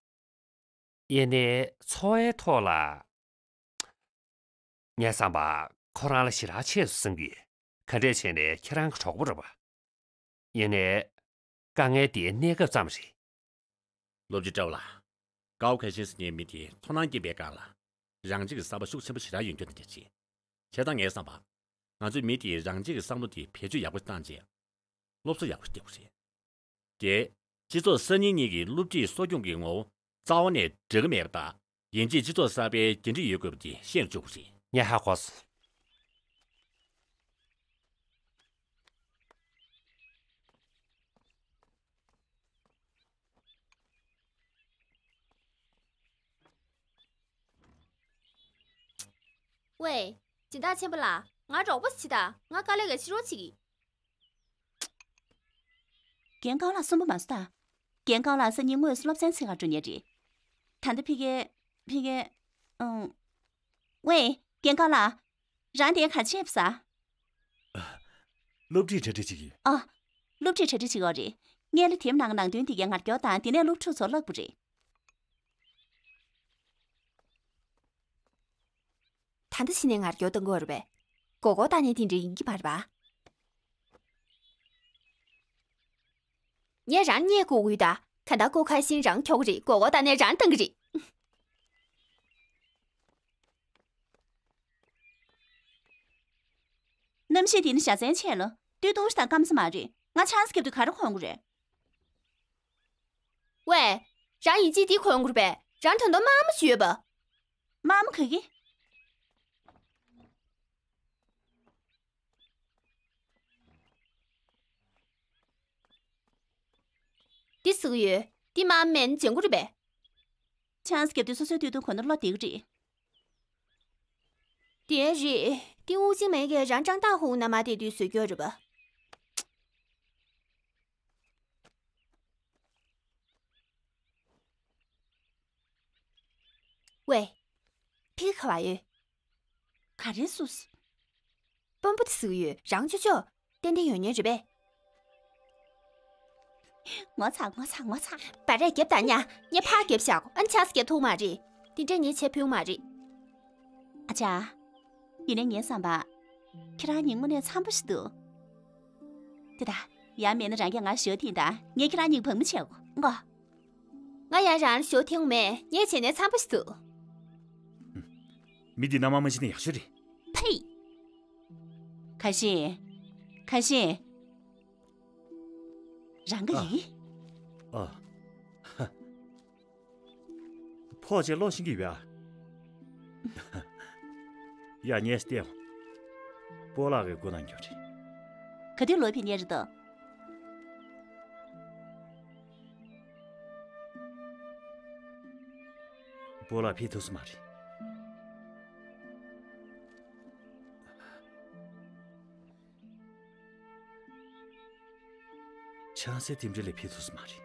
ཡིན་ནའི་འཚོ་བའི་ཐོག་ལ། ངའི་བསམ་པར་ཁོ་རང་ལ་ཞེ་དྲག་ཆེ་སོང་བསམ་གྱི། ག་འདྲས་བྱས་ནས་ཁྱེད་རང་གི་གྲོགས་པོ་རེད་པ། ཡིན་ནའི། དཀའ་ངལ་དེ་གནས་སྐབས་ཙམ་རེད། སློབ་སྤྱི་བཀྲ་བྷོ་ལགས། ཀའོ་ཁ་ཤིན་ཟེར་མཁན་མི་དེ་མཐོང་སྣང་སྐྱེས་པའི་སྒང་ལ། རང་གཅིག་གི་བསམ་པ་ཤུགས་ཆེན་པོ་ཞེ་དྲག་ཡོད་རྒྱུ་དེ་འདྲ་ཅིག་བྱས་ཙང་ངའི་བསམ་པར། ང་ཚོའི་མི་དེས་རང་གཅིག་གི་བསམ་བློ་དེ་བེད་སྤྱོད་ཡག་པོ་བཏང་རྗེས། སློབ་གསོ་ཡག་པོ་སྟེར་དགོས་རེད། དེ། སྤྱི་ཚོགས་གསར་རྙིང་གཉིས་ཀྱི་སློབ་ཁྲིད་གསོ་སྐྱོང་གི་ངོ་བོ་རྩ་བ་ནས་འདྲ་གི་མེད་པ་དང་། ཡིན་གཅིག་སྤྱི་ཚོགས་གསར་པའི་འགན་འཁྲི་ཡོད་དགོས་པ་དེ་ཤེས་རུ་བཅུག་དགོས་རེད། ངས་ཧ་གོ་སོང་། ཝེ། སྦྱིན་བདག་ཆེན་པོ་ལགས། ང་རོགས་པ་བྱེད་དང་། ང་དཀའ་ལས་ཀ་བྱེད་རོགས་བྱེད་ཀྱི། རྒན་ཀའོ་ལགས་གསོན་པོ་མ་བཟོ་ད། རྒན་ཀའོ་ལགས་སང་ཉིན་དངོས་སུ་སློབ་ཚན་ཚིག་ག་འགྲོ་མཁན་རེད། ད་ལྟ་ཕ་གིར། ཕ་གིར། ཨང་། ཝེ། རྒན་ཀའོ་ལགས། རང་དེ་ག་བྱས་པ་ཟ། སློབ་ཁྲིད་གྲ་སྒྲིག་བྱེད་ཀྱི་ཡོད། ཨ། སློབ་ཁྲིད་གྲ་སྒྲིག་བྱེད་ཀྱི་ཡོད་རེད། སྔོན་ལ་དེབ་ནང་གི་ནང་དོན་དེ་གའི་ངར་སྐྱོར་དང་། དེ་ནས་སློབ་ཕྲུག་ཚོར་བསླབ་དགོས་རེད། ད་ལྟ་ཕྱི་ནས་ངར་སྐྱོར་གཏོང་གི་ཡོད་རེད་པས། མགོ་སྐོར་བཏང་ནས་དེ་འདྲ་ཡིན་གྱི་མ་རེད་པ། ངས་རང་རྙེད་དགོས་ཀྱི་ཡོད་ད། གང་ལྟར་ཀའོ་ཁ་ཤིན་རང་ཁྱོག་གི་རེད། མགོ་སྐོར་བཏང་ནས་རང་བཏང་གི་རེད། གནམ་གཤིས་འདི་ནི་བཞའ་ཚན་ཆེ་ལ། སྟོད་ཐུང་ཞིག་དང་སྐམ་ས་མ་རེད། ང་ཆང་ས་རྒྱབ་དུས་ག་རེ་གོན་དགོས་རེད། ཝེ། རང་ཡིན་གཅིག་འདི་གོན་དགོས་རེད་པས། རང་ད་དུང་དམར་མོ་ཞིག་ཡོད་པ། དམར་མོ་ག་གི། འདི་ཟེར་གི་ཡོད། འདི་དམར་མོ་མེད་ན་ལྗང་གུ་རེད་པས། ཆང་ས་རྒྱབ་དུས་སོ་སོའི་སྟོད་ཐུང་གོན་ན་བློ་བདེ་གི་རེད། དེ་རེད། འདི་དབུགས་འབྱིན་མེད་ཀྱི་རང་ཀྲང་ཏང་ཧུང་ན་མ་བསྡད་དུས་བཟོས་རྒྱུ་རེད་པ། ཝེ། ཕི་ག་བ་ཡོད། ག་རེ་སུ། དཔོན་པོ་དེ་ཟེར་གི་ཡོད། རང་ཅོ་ཅོ། ཏན་ཏན་ཡོད་ཉེན་རེད་པས། ངོ་ཚ་ངོ་ཚ་ངོ་ཚ། བ་རས་རྒྱབ་དང་ཉ། ངས་ཕར་རྒྱབ་བཞག་གོ། ཨ་ནི་ཆགས་སུ་རྒྱབ་ཐུབ་མ་རེད། དེ་འདྲས་ངས་བྱེད་ཕོད་མ་རེད། ཨ་ཅག་ཡིན་ནའི་ངའི་བསམ་པ། ཁྱེད་རང་གཉིས་དངོས་གནས་འཚམ་པོ་ཞིག་འདུག་དེ་ད། ཡང་མེད་ན་རང་གིས་ང་ཞོ་འཐེན་དང་། ངས་ཁྱེད་རང་གཉིས་བག་མ་བྱས་གོ། ངོ་། ང་ཡང་རང་ལ་ཞོ་འཐེན་མེད། ངས་བྱས་ནས་འཚམ་པོ་ཞིག་འདུག་མི་འདི་མནའ་མ་མ་བྱིན་ན་ཡག་ཤོས་རེད། ཕེ། ཁ་ཤས། ཁ་ཤས། རང་ག་ཨ། ཡིན། ཨ། ཧ། ཕོག་ཆེ་ལོ་ཤིང་གི་ཡོད་ཨ། ཡ་ཉེས་སྟེ། སྤོ་ལགས་ཀྱི་སྒོ་ནང་འགྱོ་རེད། ག་དུས་ལོ་ཕེབས་ཉེ་རེད་དོ། སྤོ་ལགས་ཕེབས་ཐུབ་ས་མ་རེད། ཆང་སའི་རྟེན་འབྲེལ་ལས་ཕེབས་ཐུབ་ས་མ་རེད།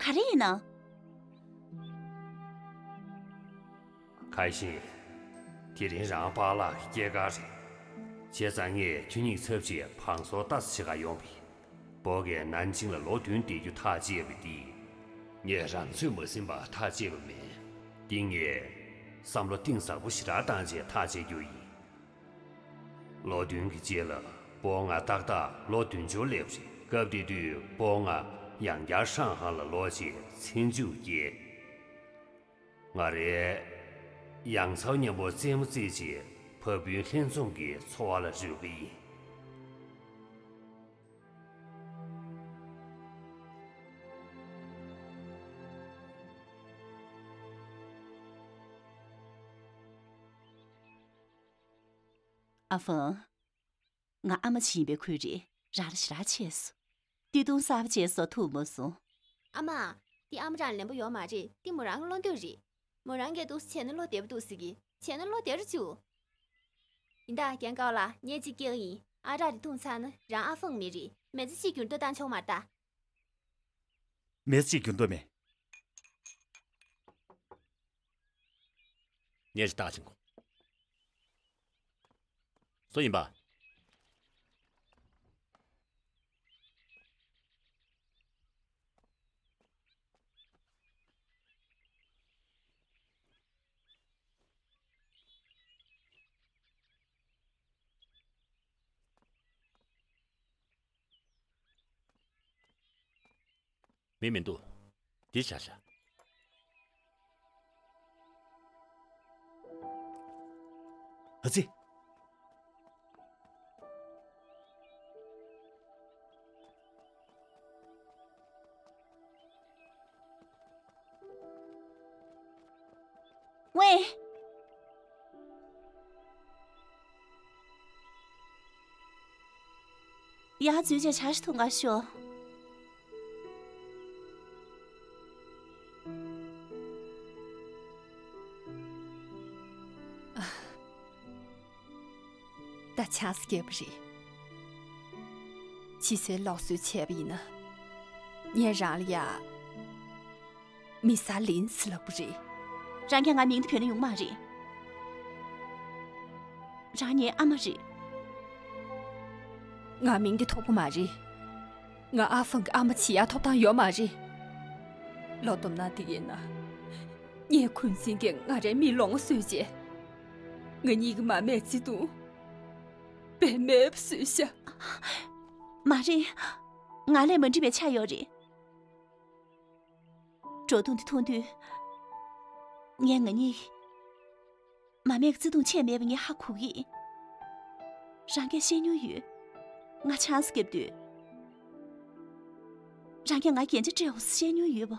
ག་རེ་ཡིན་ན། ཁ་ཤས། དེ་རིང་རང་པཱ་ལགས་ཀྱི་སྐྱེས་སྐར་རེད། བྱས་ཙང་ངས་ཁྱེད་གཉིས་ཚབ་བྱས་བང་སོར་ལྟ་ས་བྱེད་ག་ཡོང་བ་ཡིན། བོད་ཀྱིས་ནན་ཅིང་ལ་ལོ་བདུན་བསྡད་རྒྱུ་ཐག་བཅད་པ་འདི། ངས་རང་ཚོད་མ་ཟིན་པར་ཐག་བཅད་པ་མིན། འདི་ངས་བསམ་བློ་གཏིང་ཟབ་པོ་ཞེ་དྲག་བཏང་རྗེས་ཐག་བཅད་རྒྱུ་ཡིན། ལོ་བདུན་གྱི་རྗེས་ལ་བོད་ང་ཏག་ཏག་ལོ་བདུན་ཅུར་སླེབས་རེད། སྐབས་དེ་དུས་བོད་ང་ཡང་བསྐྱར་ཧྲང་ཧའེ་ལ་ལོག་རྗེས་ཚེ་མཇུག་བསྐྱལ། ང་རའི་ཡང་ཚ་མཉམ་པོ་རྩེད་མོ་རྩེད་བྱས་བ་སྤུའི་ལྷན་འཛོམས་ཀྱི་འཚོ་བ་ལ་རོལ་གི་ཡིན། ཨ་ཧྥང་། ང་ཨ་མ་བྱིས་པའི་ཁུལ་རེད། རང་ལ་ཞེ་དྲག་ཆེ་སོང་། སྟོད་ཐུང་གསར་པ་བྱས་སོ་ཐུབ་མ་སོང་། ཨ་མ། འདི་ཨ་མ་རང་ལེན་པོ་ཡོད་མ་རེད། འདི་མོ་རང་གི་བློ་འདོད་རེད། མོ་རང་གིས་འདུག་སེ་བྱས་ན་བློ་བདེ་པོ་འདུག་ཟེར་གི། བྱས་ན་བློ་བདེ་རུ་བཅུག་ཡིན་ད་རྒན་དཀར་ལགས། ངས་གཅིག་སྐྱེལ་གི་ཡིན། ཨ་རག་རེ་འཐུང་ཚར་ན་རང་ཨ་ཧྥང་མི་རེད། མི་ཚེ་གཅིག་འགྱུར་ལྡོག་བཏང་ཆོག་མ་རེད་ད། མི་ཚེ་གཅིག་འགྱུར་ལྡོག་མེད། ངས་ཞིག་བཏགས་ཕྱིན་གོ། སུ་ཡིན་པ། མི་མི་འདུག་འདི་བཞག་བཞག་ཨ་ཙི། ཝེ། ཡར་འཛུལ་བྱས་ཇ་ཞིག་འཐུང་ག་ཤོག་ད་ཆགས་སུ་སྐྱེས་པ་རེད། ཕྱི་སེ་ལོག་སོས་བྱས་པ་ཡིན་ན། ངས་རང་ལ་ཡ། མི་ས་ལིན་སི་ལབ་པ་རེད། རང་གིས་ང་མིང་དེ་བོས་ན་ཡོང་མ་རེད། རང་ངའི་ཨ་མ་རེད། ང་མིང་དེ་ཐོབ་གི་མ་རེད། ང་ཨ་ཧྥང་གི་ཨ་མ་བྱེད་ཡ་ཐོབ་ཐང་ཡོད་མ་རེད། ལོ་སྟོང་ན་དེ་ཡིན་ན། ངའི་འཁོན་འཛིན་གྱིས་ང་རའི་མིག་ལོང་བ་བཟོས་རྗེས། ང་གཉིས་ཀྱི་མ་སྨད་བརྩེ་དུང་། དཔེ་མེད་པ་བཟོས་ཤག་མ་རེད། ང་ལས་མ་འགྲིག་པའི་ཆ་ཡོད་རེད། འགྲོ་སྟངས་དེ་མཐོང་དུས། ངས་ང་གཉིས། མ་སྨད་ཀྱི་བརྩེ་དུང་ཆད་མེད་པ་ངས་ཧ་གོ་གི་ཡིན། རང་གིས་བཤད་མྱོང་ཡོད། ང་ཆང་ས་བརྒྱབ་དུས། རང་གིས་ང་རྒྱན་ཆ་སྤྲད་འོང་ཟེར་བཤད་མྱོང་ཡོད་པ།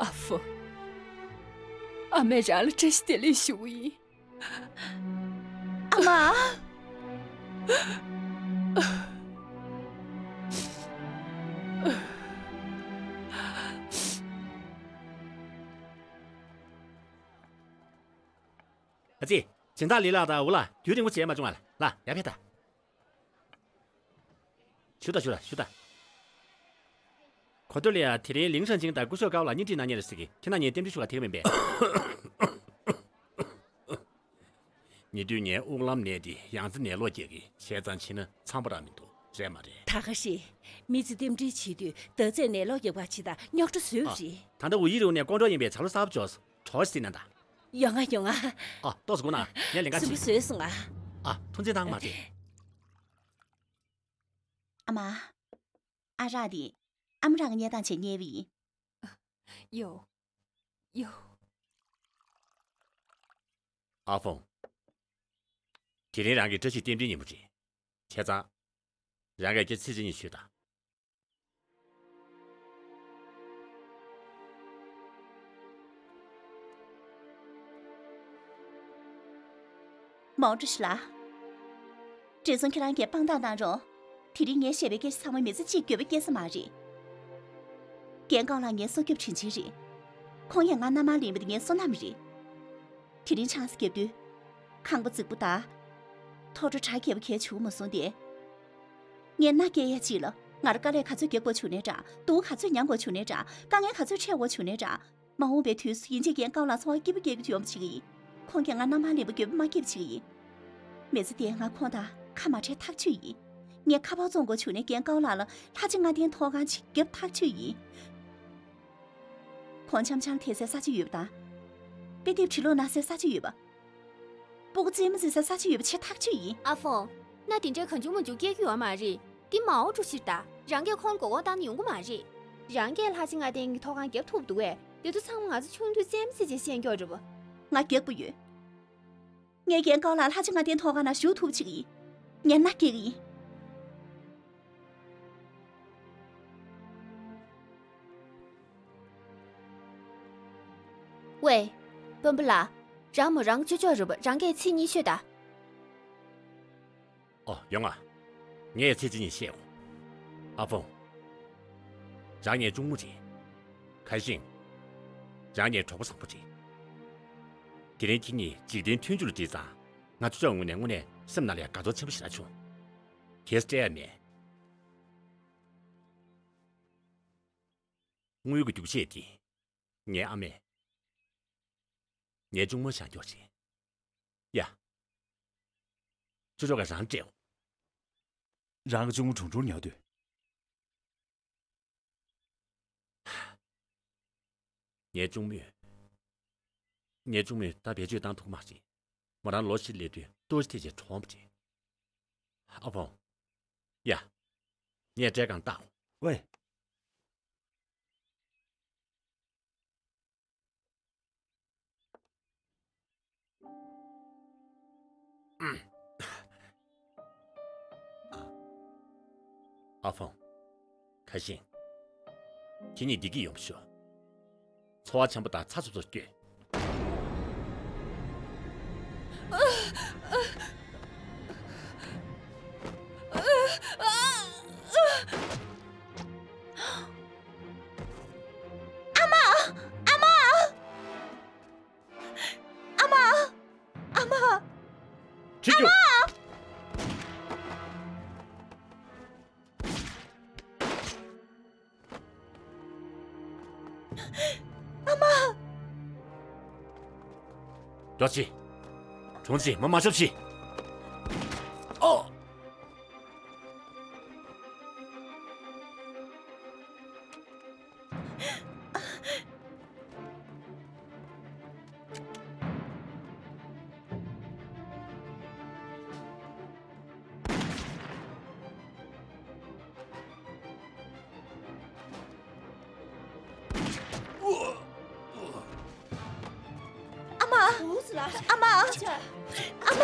ཨ་ཕོ། ཨ་མས་རང་ལ་བཀྲ་ཤིས་བདེ་ལེགས་ཞུ་གི་ཡིན། ཨ་མ། ཨ་ཙི། སྦྱིན་བདག་ལི་ལགས་དང་འུ་ལགས་དུས་རིང་པོ་བྱས་མ་བྱུང་ང་། ལ་ཡར་ཕེབས་དང་། ཞུ་དང་ཞུ་དང་ཞུ་དང་། གོ་ཐོས་ལ་ཡ་དེ་རིང་ལིང་ཧྲན་ཆིང་དང་སྐུ་ཞབས་ཀའོ་ལགས་གཉེན་སྒྲིག་གནང་མཁན་རེད་ཟེར་གི། ཁྱེད་རྣམ་གཉིས་རྟེན་འབྲེལ་ཞུ་ག་ཐད་ཀ་མིན་པས། ཉེ་དུས་ངའི་དབུགས་ལམ་ནད་དེ་ཡང་རྩེ་ནད་ལོག་སྐྱེ་གི། བྱས་ཙང་ཕྱིན་ན་འཚམ་པོ་རང་མི་འདུག་རེད་མ་རེད། ད་ག་ཤེད། མི་ཚེ་རྟེན་འབྲེལ་བྱེད་དུས་ཟླ་ཚེས་ནད་ལོག་རྒྱག་པ་ཇི་ལྟར་རྙོག་དྲ་བཟོས་པ་ཨ། རེད། ད་ལྟ་ཝུ་ཡི་རུ་ནས་ཀོང་ཀྲོའུ་ཡིན་པའི་ཇ་ལོ་གསར་པ་འབྱོར་སོང་། གྲོགས་ཤིག་ན་ད། ཡོང་ང་ཡོང་ང་། ཨ། ཏོག་ཙམ་སྒུག་ན་ངས་ལེན་ག་སུན་པོ་ཕྱིན། བཟོས་སོང་ང་། ཨ། ཐུགས་རྗེ་གནང་མ་རེད། ཨ་མ། ཨ་རག་དེ། ཨ་མ་རང་གི་གཉེར་སྟངས་བྱས་གཉེར་བ་ཡིན། ཡོ། ཡོ། ཨ་ཧྥང་། དེ་རིང་རང་གི་བཀྲ་ཤིས་རྟེན་འབྲེལ་ཉིན་མོ་རེད། བྱས་ཙང་། རང་གིས་སྐྱེ་ཚེས་གཅིག་ཉིན་ཞུས་དང་། མའོ་ཀྲུའུ་ཞི་ལགས། བགྲེས་སོང་ཁྱེད་རང་གིས་དཔང་རྟགས་གནང་རོགས། དེ་རིང་ངས་བཤད་པའི་སྐད་ཆ་ཚང་མ་མི་ཚེ་གཅིག་འགྱོད་པ་སྐྱེ་ས་མ་རེད། རྒན་ཀའོ་ལགས་ངའི་སྲོག་སྐྱོབ་དྲིན་ཆེན་རེད། ཁོང་ཡང་ང་མནའ་མར་ལེན་པ་དེ་ངའི་བསོད་ནམས་རེད། དེ་རིང་ཆང་ས་བརྒྱབ་དུས། ཁང་པ་རྫིག་པོ་དང་། ཐོག་ཁྲོ་གྲ་རྒྱས་པོ་གས་བྱུང་མ་སོང་སྟེ། ངས་མནའ་སྐྱེལ་ཡ་གཅིག་ལ་ང་ལ་དཀའ་ལས་ག་ཚོད་རྒྱག་དགོས་བྱུང་ནའི་འདྲ། སྡུག་ག་ཚོད་མྱངས་དགོས་བྱུང་ནའི་འདྲ། དཀའ་ངལ་ག་ཚོད་འཕྲད་དགོས་བྱུང་ནའི་འདྲ། མ་འོངས་པའི་དུས་སུ་ཡིན་གཅིག་རྒན་ཀའོ་ལགས་འཚོ་བ་སྐྱིད་པོ་སྐྱེལ་གྱི་ཡོང་བ་བྱེད་ཀྱི་ཡིན། ཁོང་གིས་ང་མནའ་མར་ལེན་པ་འགྱོད་པ་མ་སྐྱེས་པ་བྱེད་ཀྱི་ཡིན། མི་ཚེ་འདིར་ང་ཁོང་དང་ཁ་མ་བྲལ་ཐག་ཆོད་ཡིན། ངས་ཁ་པར་བཙོང་དགོས་བྱུང་ནའི་རྒན་ཀའོ་ལགས་ལ་ལྷ་རྗེ་ལྔ་ལྡན་ཐོག་ཁང་ཅིག་བརྒྱབ་ཐག་ཆོད་ཡིན། ཁོང་འཆམ་འཆམ་ཐེབས་སའི་ས་ཆ་ཡོད་པ་དང་། དཔེ་དེབ་བྲིས་ཀློག་གནང་སའི་ས་ཆ་ཡོད་པ། སྤུ་གུ་རྩེད་མོ་རྩེ་སའི་ས་ཆ་ཡོད་པ་བྱས་ཐག་ཆོད་ཡིན། ཨ་ཧྥང་། མནའ་དེ་འདྲའི་གང་བྱུང་མང་བྱུང་སྐྱེལ་རྒྱུ་ཡོད་མ་རེད། འདི་མའོ་ཀྲུའུ་ཞི་རེད་ད། རང་གིས་ཁོང་མགོ་སྐོར་བཏང་ན་ཡོང་གི་མ་རེད། རང་གིས་ལྷ་རྗེ་ལྔ་ལྡན་གྱི་ཐོག་ཁང་བརྒྱབ་ཐུབ་འདུག་གས། དེ་ཚོ་ཚང་མ་ང་ཚོ་ཆུང་དུས་རྩེད་མོ་རྩེ་བྱས་ཤེས་མཁན་རེད་པ། ང་རྒྱག་པ་ཡོད། ངས་རྒན་ཀའོ་ལགས་ལྷ་རྗེ་ལྔ་ལྡན་ཐོག་ཁང་ནང་ཞུགས་ཐུབ་ཅིག་ཡིན། ངས་མནའ་སྐྱེལ་གི་ཡིན། ཝེ། དཔོན་པོ་ལགས། རང་མོ་རང་ཆོས་ཕྱོགས་རུ་བ་རང་གིས་ཚིག་གཉིས་ཤོད་ད། ཨོ་ཡོང་ང་། ངས་ཚིག་གཅིག་གཉིས་བཤད་འོང་། ཨ་ཕོ། རང་ངའི་གཅུང་མོ་རེད། ཁ་ཤིང་། རང་ངའི་གྲོགས་པོ་བཟང་པོ་རེད། དེ་རིང་ཁྱེད་གཉིས་འཇིག་རྟེན་མཐུན་འགྱུར་ལ་དྲིས་ཙང་ང་ཆོས་ཕྱོགས་ངོས་ནས་དངོས་གནས་སེམས་ནང་ལ་ཡང་དགའ་ཚོར་ཆེན་པོ་ཞིག་རག་བྱུང་། གལ་སྲིད་སྤྲད་ཡ་མེད། དངུལ་གྱི་རྒྱུག་ཆས་འདི། ངའི་ཨ་མས། ངའི་གཅུང་མོ་བཞག་རྒྱུ་རེད། ཡ། ཆོས་ཕྱོགས་ཀྱིས་རང་སྤྲད་འོང་། རང་གི་གཅུང་མོ་གྲུང་གྲུང་ཉོ་དུས། ངའི་གཅུང་མོས། ངའི་གཅུང་མོས་ད་བེད་སྤྱོད་བཏང་ཐུབ་མ་རེད། མོ་རང་ལོ་བཞི་སླེབས་དུས་ལྟོ་ཆས་ཐེག་ཆེན་གྲོངས་པ་རེད། ཨ་ཕོ། ཡ། ངས་སྤྲད་གང་བཏང་། ཝེ། ཨ་ཕང་། ཁ་ཤིང་། ཁྱེད་གཉིས་བདེ་སྐྱིད་ཡོང་བ་ཤོག་འཚོ་བ་འཆམ་པོ་དང་ཚ་སོབ་སོབ་སྐྱོད། ཨ་མ། ཨ་མ། ཨ་མ། ཨ་མ། ཁྲིད་རྒྱུ། ཨ་མ། རྒྱོགས་ཤིག་གྲོང་ཚིག་མ་མ་ཤོབ་ཤིག་ཨོ། ཨ་མ། ཨ་མ།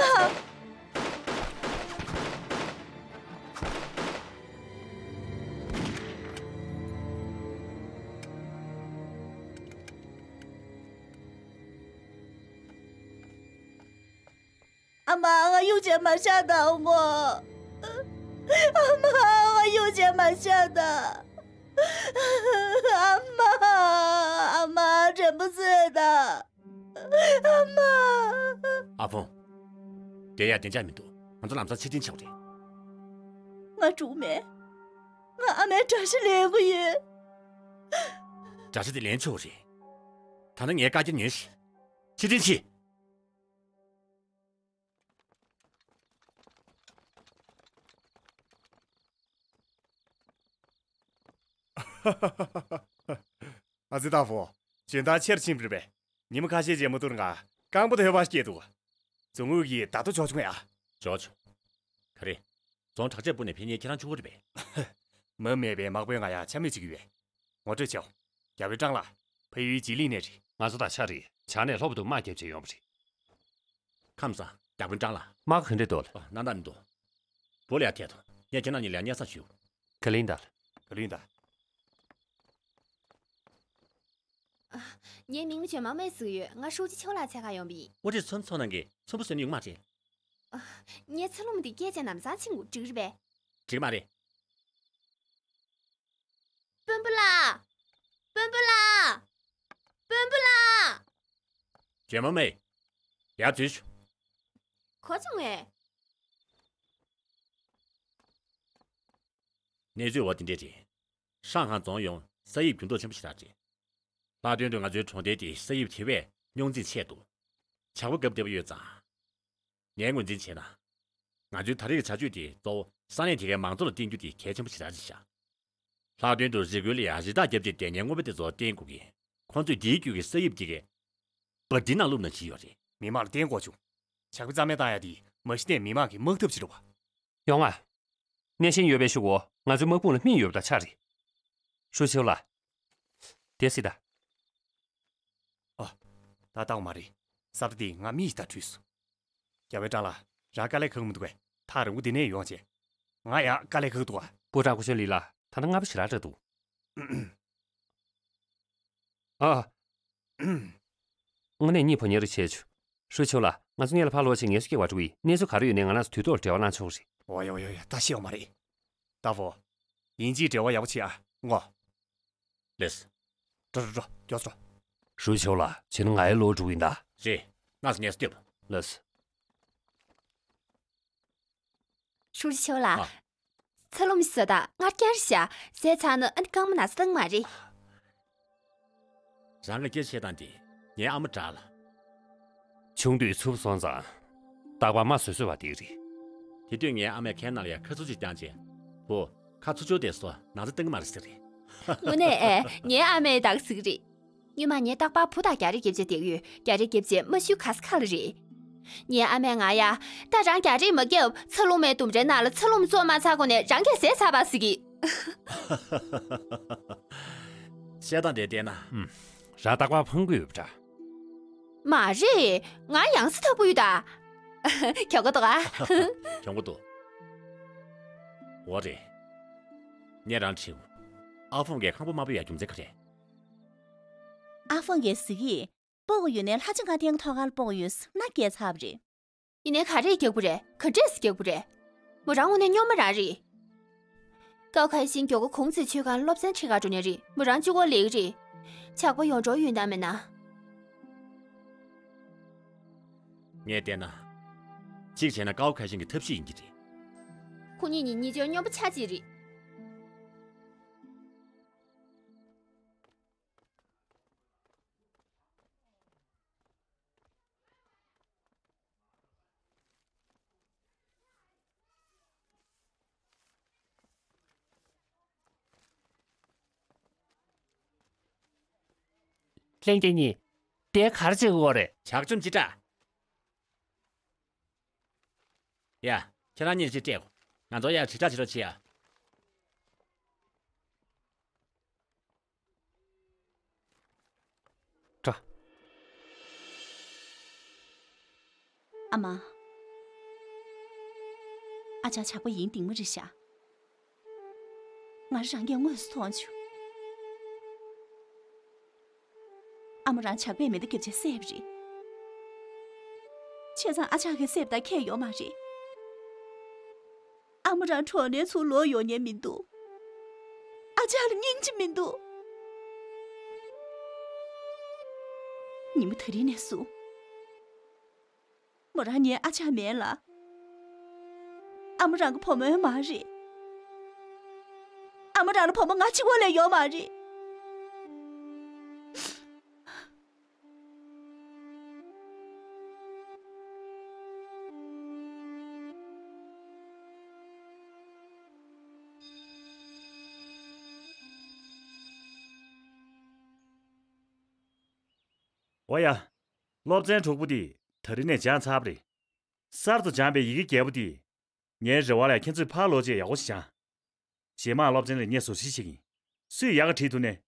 ཨ་མ། ང་གཡུག་བྱས་མར་བཞག་དང་ངོ་། ཨ་མ། ང་གཡུག་བྱས་མར་བཞག་དང་། ཨ་མ། ཨ་མ། དྲན་པ་གསོས་དང་། ཨ་མ། ཨ་ཕོང་། བསྡད་ཡག་བདེ་འཇགས་མི་འདུག་ང་ཚོ་ལམ་སང་ཕྱིར་འཐེན་བྱ་དགོས་རེད། ང་འགྲོ་མེད། ང་ཨ་མའི་དགྲ་ཤ་ལེན་དགོས་ཡོད། དགྲ་ཤ་དེ་ལེན་ཆོག་རེད། ད་ནི་ངའི་བཀའ་རྒྱ་ཉོན་ཞིག་ཕྱིར་འཐེན་བྱེད། ཨ་ཙི། ཏ་ཧྥོ། འཇོན་ཐང་ཆེར་ཕྱིན་པ་རེད་པས། ཉི་མ་ཁ་ཤས་རྗེས་མ་ཐུར་ང་རྐང་པ་ཐོལ་པ་སྐྱེས་འདུག་རྫོང་ཨུད་ཀྱིས་ད་དུང་འཇོག་བྱུང་ཡ། འཇོག་བྱུང་། ག་རེ། རྫོང་དྲག་ཆས་སྤུར་ནས་ཕེབས་མཁན་ཁྱེད་རང་གཅིག་པོ་རེད་པས། མི་མེད་པའི་མག་པོའི་ང་ཡ་འཕྱ་སྨོད་བྱེད་ཀྱི་ཡོད། ངོ་སྤྲོད་བྱའོ། རྒྱལ་པོའི་སྤྲང་ལགས། ཕ་ཡུལ་ཇི་ལིང་ནས་རེད། ང་ཚོ་དང་ཆ་རེད། བྱང་ནས་ལྷོ་བར་དུ་དམག་རྒྱབ་བྱས་ཡོང་བ་རེད། ཁམས་བཟང་། རྒྱལ་པོའི་སྤྲང་ལགས། དམག་ག་འདྲས་འདུག་ལགས། ཨ། གནམ་བདག་མི་འདུག་བུ་ལ་ཡ་ཐད་དོ། ངས་ཁྱེད་རྣམ་གཉིས་ལ་ཡ་སྙན་སེང་ཞུ། ག་ལིང་དང་། ག་ལིང་དང་། ངའི་མིང་ཇོ་མ་མེ་ཟེར་གྱི་ཡོད། ང་ཧྲུའུ་ཅི་ཆོས་ལགས་འཚོལ་ག་ཡོང་བ་ཡིན། དབུ་ཁྲིད་ཚོན་ཚོགས་ནང་གི་ཚོན་པོ་བཟོས་ནས་ཡོང་མ་རེད། ངའི་ཚ་ལུ་མ་དེ་སྐད་ཆ་ནམ་སང་ཕྱིན་དགོས། འགྲིག་རེད་པས། འགྲིག་མ་རེད། དཔོན་པོ་ལགས། དཔོན་པོ་ལགས། དཔོན་པོ་ལགས། ཇོ་མ་མེ། ཡར་འཛུལ་ཤོག་ག་རེ་བྱུང་ངས། གནས་ཚུལ་འོ་དེ་འདྲས་རེད། ཧྲང་ཧའེ་རྫོང་ཡོངས་ས་ཡིབ་འགྱུར་ལྡོག་ཆེན་པོ་ཞིག་རག་རེད། ལྷག་དོན་དུ་ང་ཚོའི་གྲོང་རྡལ་དེ་ས་ཡིབ་དེ་བས་རྙོག་འཛིང་ཆེ་འདུག་ཇག་པ་རྒབ་བསྡད་པ་ཡོད་ཙང་། ངས་ངོས་འཛིན་བྱས་ན། ང་ཚོའི་ད་རེས་ཀྱི་བྱ་སྤྱོད་དེ་གཙོ་བོ་ས་གནས་དེ་གའི་མང་གཙོ་ལ་བརྟེན་རྒྱུ་དེ་གལ་ཆེན་པོ་ཞིག་རག་རེད་ཤག་ལྷག་དོན་དུ་རི་ཁུལ་ལ་ཡང་རི་དྭགས་བརྒྱབ་སྟེ་སྡོད་མཁན་རྔོན་པ་དེ་ཚོ་བརྟེན་དགོས་ཀྱི། ཁོང་ཚོས་དེའི་རྒྱུད་ཀྱི་ས་ཡིབ་དེ་གའི་བ་དི་ནང་བླུགས་ན་འགྲིག་ཡོད་རེད། མི་མང་ལ་བརྟེན་དགོས་བྱུང་། ཇག་པ་རྩ་མེད་བཏང་ཡ་དེ་མ་གཞི་ནས་མི་མང་གི་དམག་འཐབ་ཅིག་རེད་བ། ཡོང་ང་། གནས་གཤིན་ཡོད་པའི་ཤུགས་འོ། ང་ཚོའི་དམག་དཔུང་ལ་སྨིན་ཡོད་པ་དང་ཆ་རེད། ཧྲུའུ་ཆིའུ་ལགས། དེ་སྲིད་ད། ཨ། ད་ལྟ་བ་མ་རེད། ས་ད་དེ་ང་མི་ཞིག་དང་འཕྲད་སོང་། རྒྱལ་བའི་སྤྲང་ལགས། རང་དཀའ་ལས་ཁག་མི་འདུག་གས། ཐག་རིང་པོ་འདི་ནས་ཡོང་བྱས། ང་ཡང་དཀའ་ལས་ཁག་འདུག་ག་པུའུ་ཀྲང་སྐུ་ཞབས་ལི་ལགས། ད་ལྟ་སྔ་པོ་ཞེ་དྲག་རེད་འདུག་ཨ། དངོས་གནས་གཉིས་ཕོ་ཉ་རེ་བྱས་བྱུང་། ཧྲུའུ་ཆིའུ་ལགས། ང་ཚོ་སྔོན་ལ་ཕར་ལོག་བྱས་ངལ་གསོ་སྐྱེལ་བར་འགྲོ་གི་ཡིན། གནས་ཚུལ་ག་རེ་ཡོད་ནའི་ང་རང་ཚོ་དུས་ཐོག་ལ་འབྲེལ་བ་གནང་ཆོག་གི་རེད། འོ་ཡ་འོ་ཡ་འོ་ཡ། ད་ཤི་ཡོང་མ་རེད། ཏ་ཧྥོ། དབྱིན་ཇིའི་འབྲེལ་བ་ཡག་པོ་བྱེད་ཨ། ངོ་། ལགས་སོ། འགྲོ་འགྲོ་འགྲོ། མགྱོགས་སེ་འགྲོ། ཧྲུའུ་ཆིའུ་ལགས། བྱས་ན་ང་ཡར་ལོག་འགྲོ་གི་ཡིན་ད། རེད། སྔ་ས་ངལ་གསོ་སྐྱེལ་དང་། ལགས་སོ། ཧྲུའུ་ཆིའུ་ལགས། ཨ། ཚ་ལུ་མ་ཟ་ད་ངར་སྐྱར་བཞག་ཟས་ཚར་ན་ཨ་ནི་རྐང་མ་ན་ཚ་བཏང་མ་རེད། རང་གི་སྐད་ཆ་བཤད་སྟངས་དེ་ངའི་ཨ་མ་འདྲ་ལ། ཆུང་དུས་འཚུབ་སོང་ཙང་། རྟག་པར་རྨ་བཟོས་བཟོས་པ་དེ་རེད། དེ་དུས་ངའི་ཨ་མས་ཁའི་ནང་ལ་ཡ་ཁ་ཚུར་ཅིག་བརྐྱངས་རྗེས། བུ། ཁ་ཚུར་ཕྱོགས་བསྡད་སོ། ན་ཚ་བཏང་གི་མ་རེད་ཟེར་རེད། དངོས་གནས་ཨེ། ངའི་ཨ་མས་ད་ག་ཟེར་གི་རེད། སྔོན་མ་ངས་རྟག་པར་བུ་དང་རྒྱ་རས་རྒྱབ་བྱས་བསྡད་ཀྱི་ཡོད། རྒྱ་རས་རྒྱབ་བྱས་རྨ་ཤུལ་ག་ས་ག་ལ་རེད། ངའི་ཨ་མས་ང་ཡ། ད་རང་རྒྱ་རས་མ་རྒྱབ། ཚ་ལུ་མའི་ལྡུམ་རའི་ནང་ལ་ཚ་ལུ་མ་བཙོ་མ་ཚར་གོང་ནས་རང་གིས་ཟས་ཚར་བ་ཟེར་གི། བཤད་སྟངས་དེ་བལྟས་ན། ཨུམ། རང་རྟག་པར་ཕངས་ཀྱི་ཡོད་པ་འདྲ། མ་རེད། ང་ཡང་སེ་ཐག་པོ་ཡོད་ད། གྱོང་ག་འདུག་ག་གྱོང་ག་འདུག་འོ་རེད། ངས་རང་དྲིས། ཨ་ཧྥང་གི་ཁང་པ་དམར་པོ་ཡ་རྒྱུ་མཚན་ག་རེ། ཨ་ཧྥང་གིས་ཟེར་གི། སྤོ་གི་ཡོད་ནའི་ལྷ་ཆེན་མཁའ་ལྡིང་ཐོག་ཁར་སྤོ་གི་ཡོད་ཟེར་མནའ་བསྐྱལ་ཚར་བ་རེད། ཡིན་ནའི་ག་རེ་རྒྱག་དགོས་རེད། ག་འདྲས་སེ་རྒྱག་དགོས་རེད། མོ་རང་དངོས་གནས་སྨྱོན་མ་རང་རེད། ཀའོ་ཁ་ཤིན་མགྱོགས་པོ་གུང་ཚིགས་ཆོད་ཁར་སློབ་ཚན་ཁྲིད་གར་འགྲོ་མཁན་རེད། མོ་རང་གཅིག་པོ་སླེབས་ཀྱི་རེད། ཇག་པ་ཡོངས་གྲོལ་ཡོད་ན་མེད་ན། ངས་བལྟས་ན། གཅིག་བྱས་ན་ཀའོ་ཁ་ཤིན་གྱི་ཐབས་ཤེས་ཡིན་གྱི་རེད། ཁོ་གཉིས་ནི་གཉིས་ཆ་སྨྱོན་པ་ཆ་གཅིག་རེད། ལྷན་རྒྱས་གཉིས། དེ་ག་རེ་བྱེད་དགོས་རེད། ཇག་བཅོམ་ཅི་དྲག་ཡ། ཁྱེད་རང་གཉིས་ཅིག་སྤྲད་གོ། ང་ཚོ་ཡར་དྲིལ་བསྒྲགས་བྱེད་རོགས་བྱེད་ཡ། ཀྲ། ཨ་མ། ཨ་ཅག་ཇག་པ་ཡིན་འདིང་མ་རེད་ཤག་ང་རང་གིས་དངོས་སུ་མཐོང་བྱུང་། ཨ་མ་རང་ཇག་པས་མེ་མདའ་བརྒྱབ་བྱས་བསད་པ་རེད། བྱས་ཙང་ཨ་ཅག་གིས་བསད་པ་དང་ཁྱད་ཡོད་མ་རེད། ཨ་མ་རང་གྲོགས་ནས་ཚུར་ལོག་ཡོང་མཁན་མི་འདུག་ཨ་ཅག་ལ་སྙིང་རྗེ་མི་འདུག་ཉི་མ་དེ་རིང་ནས་བཟུང་མོ་རང་ངའི་ཨ་ཅག་མིན་ལ། ཨ་མ་རང་གི་བུ་མོ་མ་རེད། ཨ་མ་རང་ལ་བུ་མོ་ང་གཅིག་པོ་ལས་ཡོད་མ་རེད། འོ་ཡ། སློབ་ཚན་དྲུག་པོ་འདི་ད་རིང་ནས་སྦྱངས་ཚར་བ་རེད། གསར་དུ་སྦྱངས་པའི་ཡི་གེ་བརྒྱད་པོ་འདི། ངའི་རེ་བ་ལ་ཁྱེད་ཚོས་ཕར་ལོག་རྗེས་ཡག་པོ་ཞིག་སྦྱངས། རྗེས་མ་སློབ་ཚན་ལ་ངས་བཟོ་བཞིན་བྱེད་ཀྱིན། སུས་ཡག་ག་བྲིས་ཐུབ་ནས།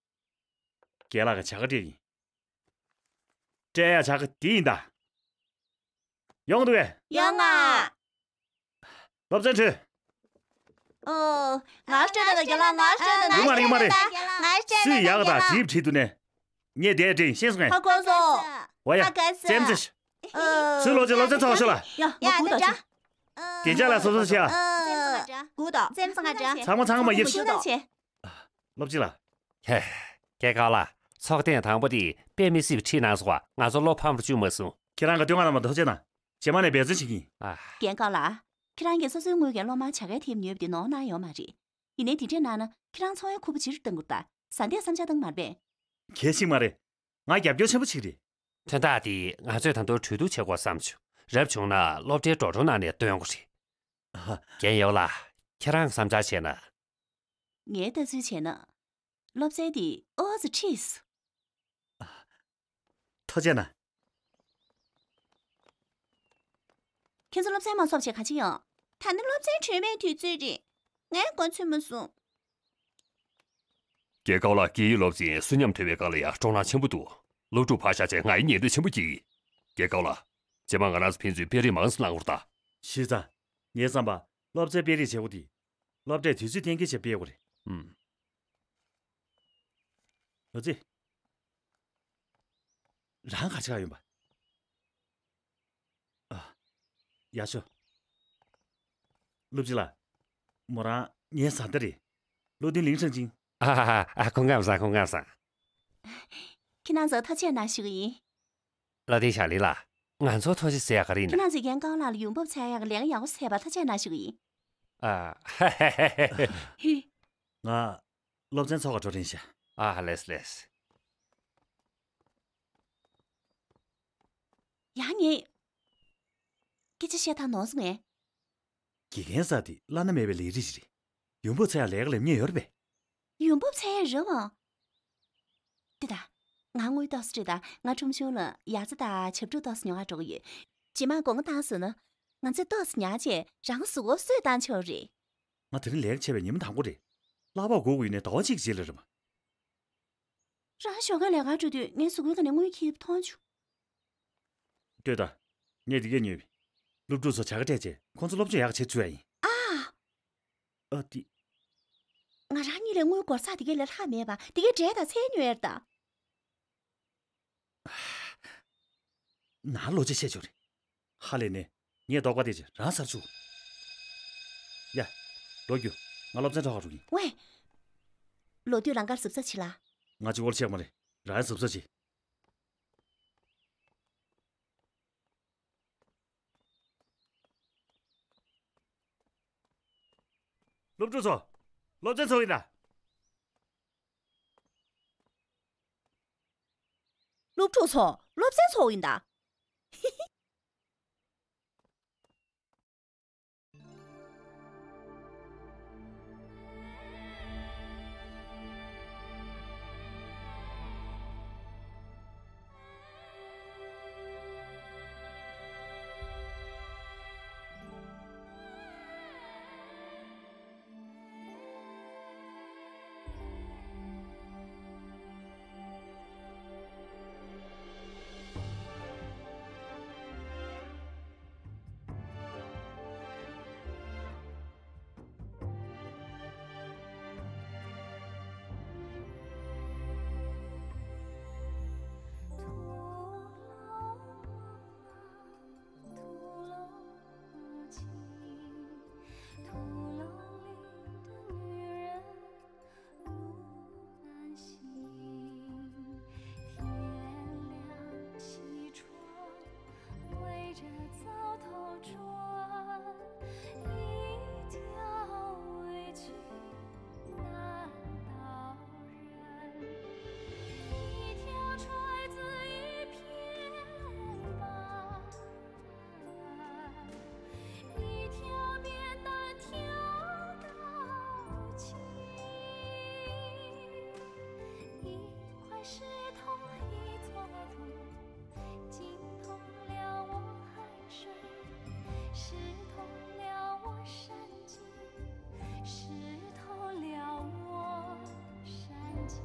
རྒན་ལགས་ཀྱིས་བྱ་དགའ་སྤྲད་ཀྱིན། སྤྲད་ཡག་བྱ་དགའ་འདི་ཡིན་ད། ཡོང་འདུག་གས། ཡོང་ང་། སློབ་ཚན་གྲོལ། ཨོ། ང་སྤྲད་ད་རྒན་ལགས། ང་སྤྲད་ད། ཡོང་མ་རེད། ཡོང་མ་རེད། ང་སྤྲད་ད། སུས་ཡག་ག་དང་ཇི་བྲིས་ཐུབ་ནས། ངས་དེ་དྲན་ཤེས་སོང་ངས། ཧ་གོ་སོང་། འོ་ཡ། ཧ་གོ་སོང་། ཙེམ་ཙེ། ཨོ། ཚུར་ལོག་རྗེས་སློབ་ཚན་ཚོགས་ཤོག་ལ། ཡ། ཡ། ང་སྒུག་དང་། བདེ་འཇགས་ལ་གཟབ་གཟབ་བྱེད་ཨ། སྒུག་དང་། ཙེམ་ཙེ་ང་འདྲ། ཚང་མ་ཚང་མ་ཡིབ། སྒུག་དང་། སློབ་སྤྱི་ལགས། ཧེ། སྐྱེས་སྐར་ལགས། ཚོགས་ཐེངས་དང་པོ་དེ་དཔེ་མི་སྲིད་པ་ཁྲིད་གནང་སོང་བ། ང་ཚོ་བློ་ཕམ་རུ་བཅུག་མ་སོང་། ཁྱེད་རང་གིས་བསྟོད་བསྔགས་གནང་བར་ཐུགས་རྗེ་གནང་། རྗེས་མ་ནས་འབད་བརྩོན་བྱེད་ཀྱིན། ཨ། རྒན་སྐལ་ལགས། ཁྱེད་རང་གིས་སོ་སོའི་དངུལ་འགན་སློབ་མར་བྱ་དགའ་ཐེབས་ཉོས་པ་དེ་ནོར་གནང་ཡོད་མ་རེད། ཡིན་ནའི་དེ་འདྲས་གནང་ན་ཁྱེད་རང་ཚོང་བའི་ཁུར་པོ་ཇེ་ཆེར་གཏོང་དགོས་རེད་ད། བཟའ་ཟླས་བསམ་འཆར་བཏང་མ་རེད་པས། གལ་ཆེན་མ་རེད། ང་རྒྱབ་སྐྱོར་ཆེན་པོ་ཅིག་རེད། དོན་དག་འདི་ང་ཚོས་ད་དུང་གྲོས་བསྡུར་བྱེད་དགོས་བསམ་བྱུང་། རབ་བྱུང་ན་སློབ་གྲྭའི་འགྲོ་གྲོན་ནང་ནས་བཏོན་དགོས་རེད། ཨ། རྒན་ཡོད་ལགས། ཁྱེད་རང་བསམ་འཆར་བྱས་ན། ངའི་ལྟ་ཚུལ་བྱས་ན། སློབ་ཚན་འདི་ཨོ་ཙི་ཁྲིས། ཐུགས་རྗེ་གནང་། ཁྱེད་ཚོ་སློབ་ཚན་མ་ཚོགས་བྱས་ག་ཅི་ཡོང་། ད་ནི་སློབ་ཚན་གྲོལ་མའི་དུས་ཚོད་རེད། ངས་མགོ་ཚོད་མ་སོང་། རྒན་སྐལ་ལགས། སྐད་ཡིག་སློབ་ཚན་གསོན་ཉམས་དོད་པའི་སྒང་ལ་ཡང་སྤྲོ་སྣང་ཆེན་པོ་འདུག་སློབ་ཕྲུག་ཕར་བཞག་བྱས་ང་ཡིས་ཉན་འདོད་ཆེན་པོ་སྐྱེ་གི། རྒན་སྐལ་ལགས། རྗེས་མ་ང་རང་ཚོ་ཕན་ཚུན་སྤེལ་རེས་མང་ཙམ་གནང་དགོས་རེད་ད། བྱས་ཙང་། ངའི་བསམ་པར་སློབ་ཚན་སྤེལ་རེས་བྱེད་དགོས་དེ། སློབ་གྲྭས་དུས་ཚོད་གཏན་འཁེལ་བྱས་སྤེལ་དགོས་རེད། ཨུམ། ལོ་ཙི། རང་ག་ཆགས་ཡོད་པ། ཨ། ཡག་ཤོས། སློབ་སྤྱི་ལགས། མོ་རང་ངའི་བཟའ་ཟླ་རེད། བློ་མཐུན་ལིང་ཧྲེང་ཅིན། ཨ་ཧ་ཧ། ཨ། སྐུ་ཁམས་བཟང་། སྐུ་ཁམས་བཟང་། ཁྱེད་རང་ཚོ་ཐུགས་རྗེ་གནང་ཞུ་གི་ཡིན། བློ་མཐུན་ཞའོ་ལི་ལགས། ང་ཚོ་ཐུགས་རྗེ་ཟེར་ཡག་ག་རེ་ཡིན་ན། ཁྱེད་རང་ཚོས་རྒན་སྐལ་ལགས་ལ་ཡོང་འབབ་འཚོལ་ཡག་གི་ལས་ཀ་ཡག་པོ་བྱས་པར་ཐུགས་རྗེ་གནང་ཞུ་གི་ཡིན། ཨ། ཧ་ཧ་ཧ་ཧ། ཧི། ང་སློབ་ཚན་ཚོགས་ག་འགྲོ་རན་ཤག་ཨ་ཧ། ལེགས་ལེགས། ཡང་ངས་སྐད་ཆ་བཤད་སྟངས་ནོར་སོང་ངས། དགེ་རྒན་ཟེར་དེ་བླ་ན་མེད་པའི་ལས་རིགས་ཤིག་རེད། ཡོང་འབབ་འཚོལ་ཡག་ལས་ཀ་ལེན་མཁན་ཡོད་རེད་པས། ཡོང་འབབ་འཚོལ་ཡག་རེད་བ། འདི་ད། ང་དངུལ་ཏོག་ཙམ་སྤྲད་དང་། ང་ཁྲོམ་གཞུང་ལ་ཡ་ཙི་དང་ཇབ་ཕྲུག་ཏོག་ཙམ་ཉོ་གར་འགྲོ་གི་ཡོད། རྗེས་མ་དགོང་མོ་བཏང་སོང་ན། ང་ཚོས་ཏོག་ཙམ་ཉར་བྱས་རང་གཟུགས་པོ་གསོས་བཏང་ཆོག་རེད། ང་དེ་རིང་ལས་ཀ་བྱས་པའི་ཉིན་མོ་དང་པོ་རེད། གླ་ཕོགས་དགོས་དགོས་ཡིན་ནའི་ཟླ་བ་གཅིག་རྗེས་ལ་རེད་པ། རང་ཞོགས་ཀས་ལས་ཀར་འགྲོ་དུས་ངའི་གཟུགས་པོའི་སྒང་ནས་དངུལ་འཁྱེར་ཡོད་པ་མཐོང་བྱུང་། ལྟོས་དང་། ངས་འདི་གས་ཉོས་པས། སློབ་ཕྲུག་ཚོ་བྱ་དགའ་སྤྲད་བྱས་ཁོང་ཚོ་སློབ་སྦྱོང་ཡག་ག་བྱེད་བཅུག་ཡག་ཡིན། ཨ། ཨ་ཏི། ང་རང་གཉིས་ལ་དངུལ་སྒོར་རྩ་དེ་གས་ལས་ལྷག་མེད་པ། དེ་གས་འབྲས་དང་ཚལ་ཉོས་ཡོད་རེད་ད། ནང་ལོག་ཅེས་བཤད་ཆོག་རེད། ཧ་ལས་ནས་ངས་རྡོག་པ་དེ་ཅིག་རང་སར་བཅུག་ཡ། ལོག་རྒྱུགས། ང་སློབ་ཚན་འགྲོ་གར་འགྲོ་གི་ཡིན། ཝེ། ལོག་དུས་ལམ་ཁར་གཟབ་གཟབ་བྱེད་ལ། ང་གཅིག་པོར་ཆགས་མ་རེད། རང་གཟབ་གཟབ་བྱེད། སློབ་ཕྲུག་ཚོ། སློབ་ཚན་ཚོགས་ཡིན་ད། སློབ་ཕྲུག་ཚོ། སློབ་ཚན་ཚོགས་ཡིན་ད། 湿透一座土，浸透了我汗水，湿透了我山脊，湿透了我山脊。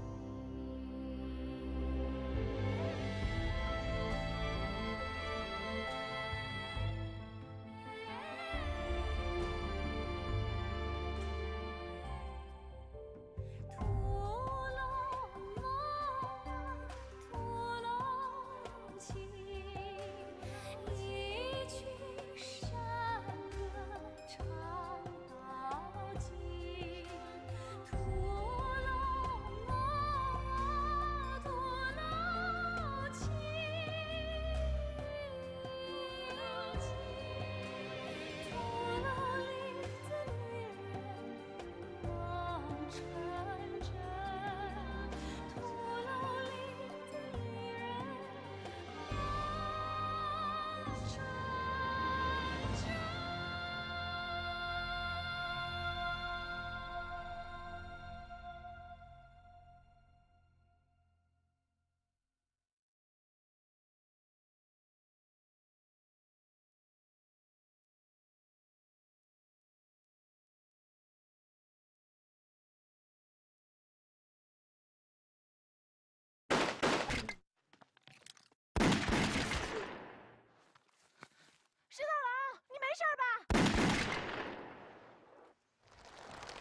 石头王，你没事吧？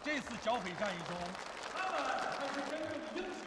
这次剿匪战役中，他们才是真正的英雄。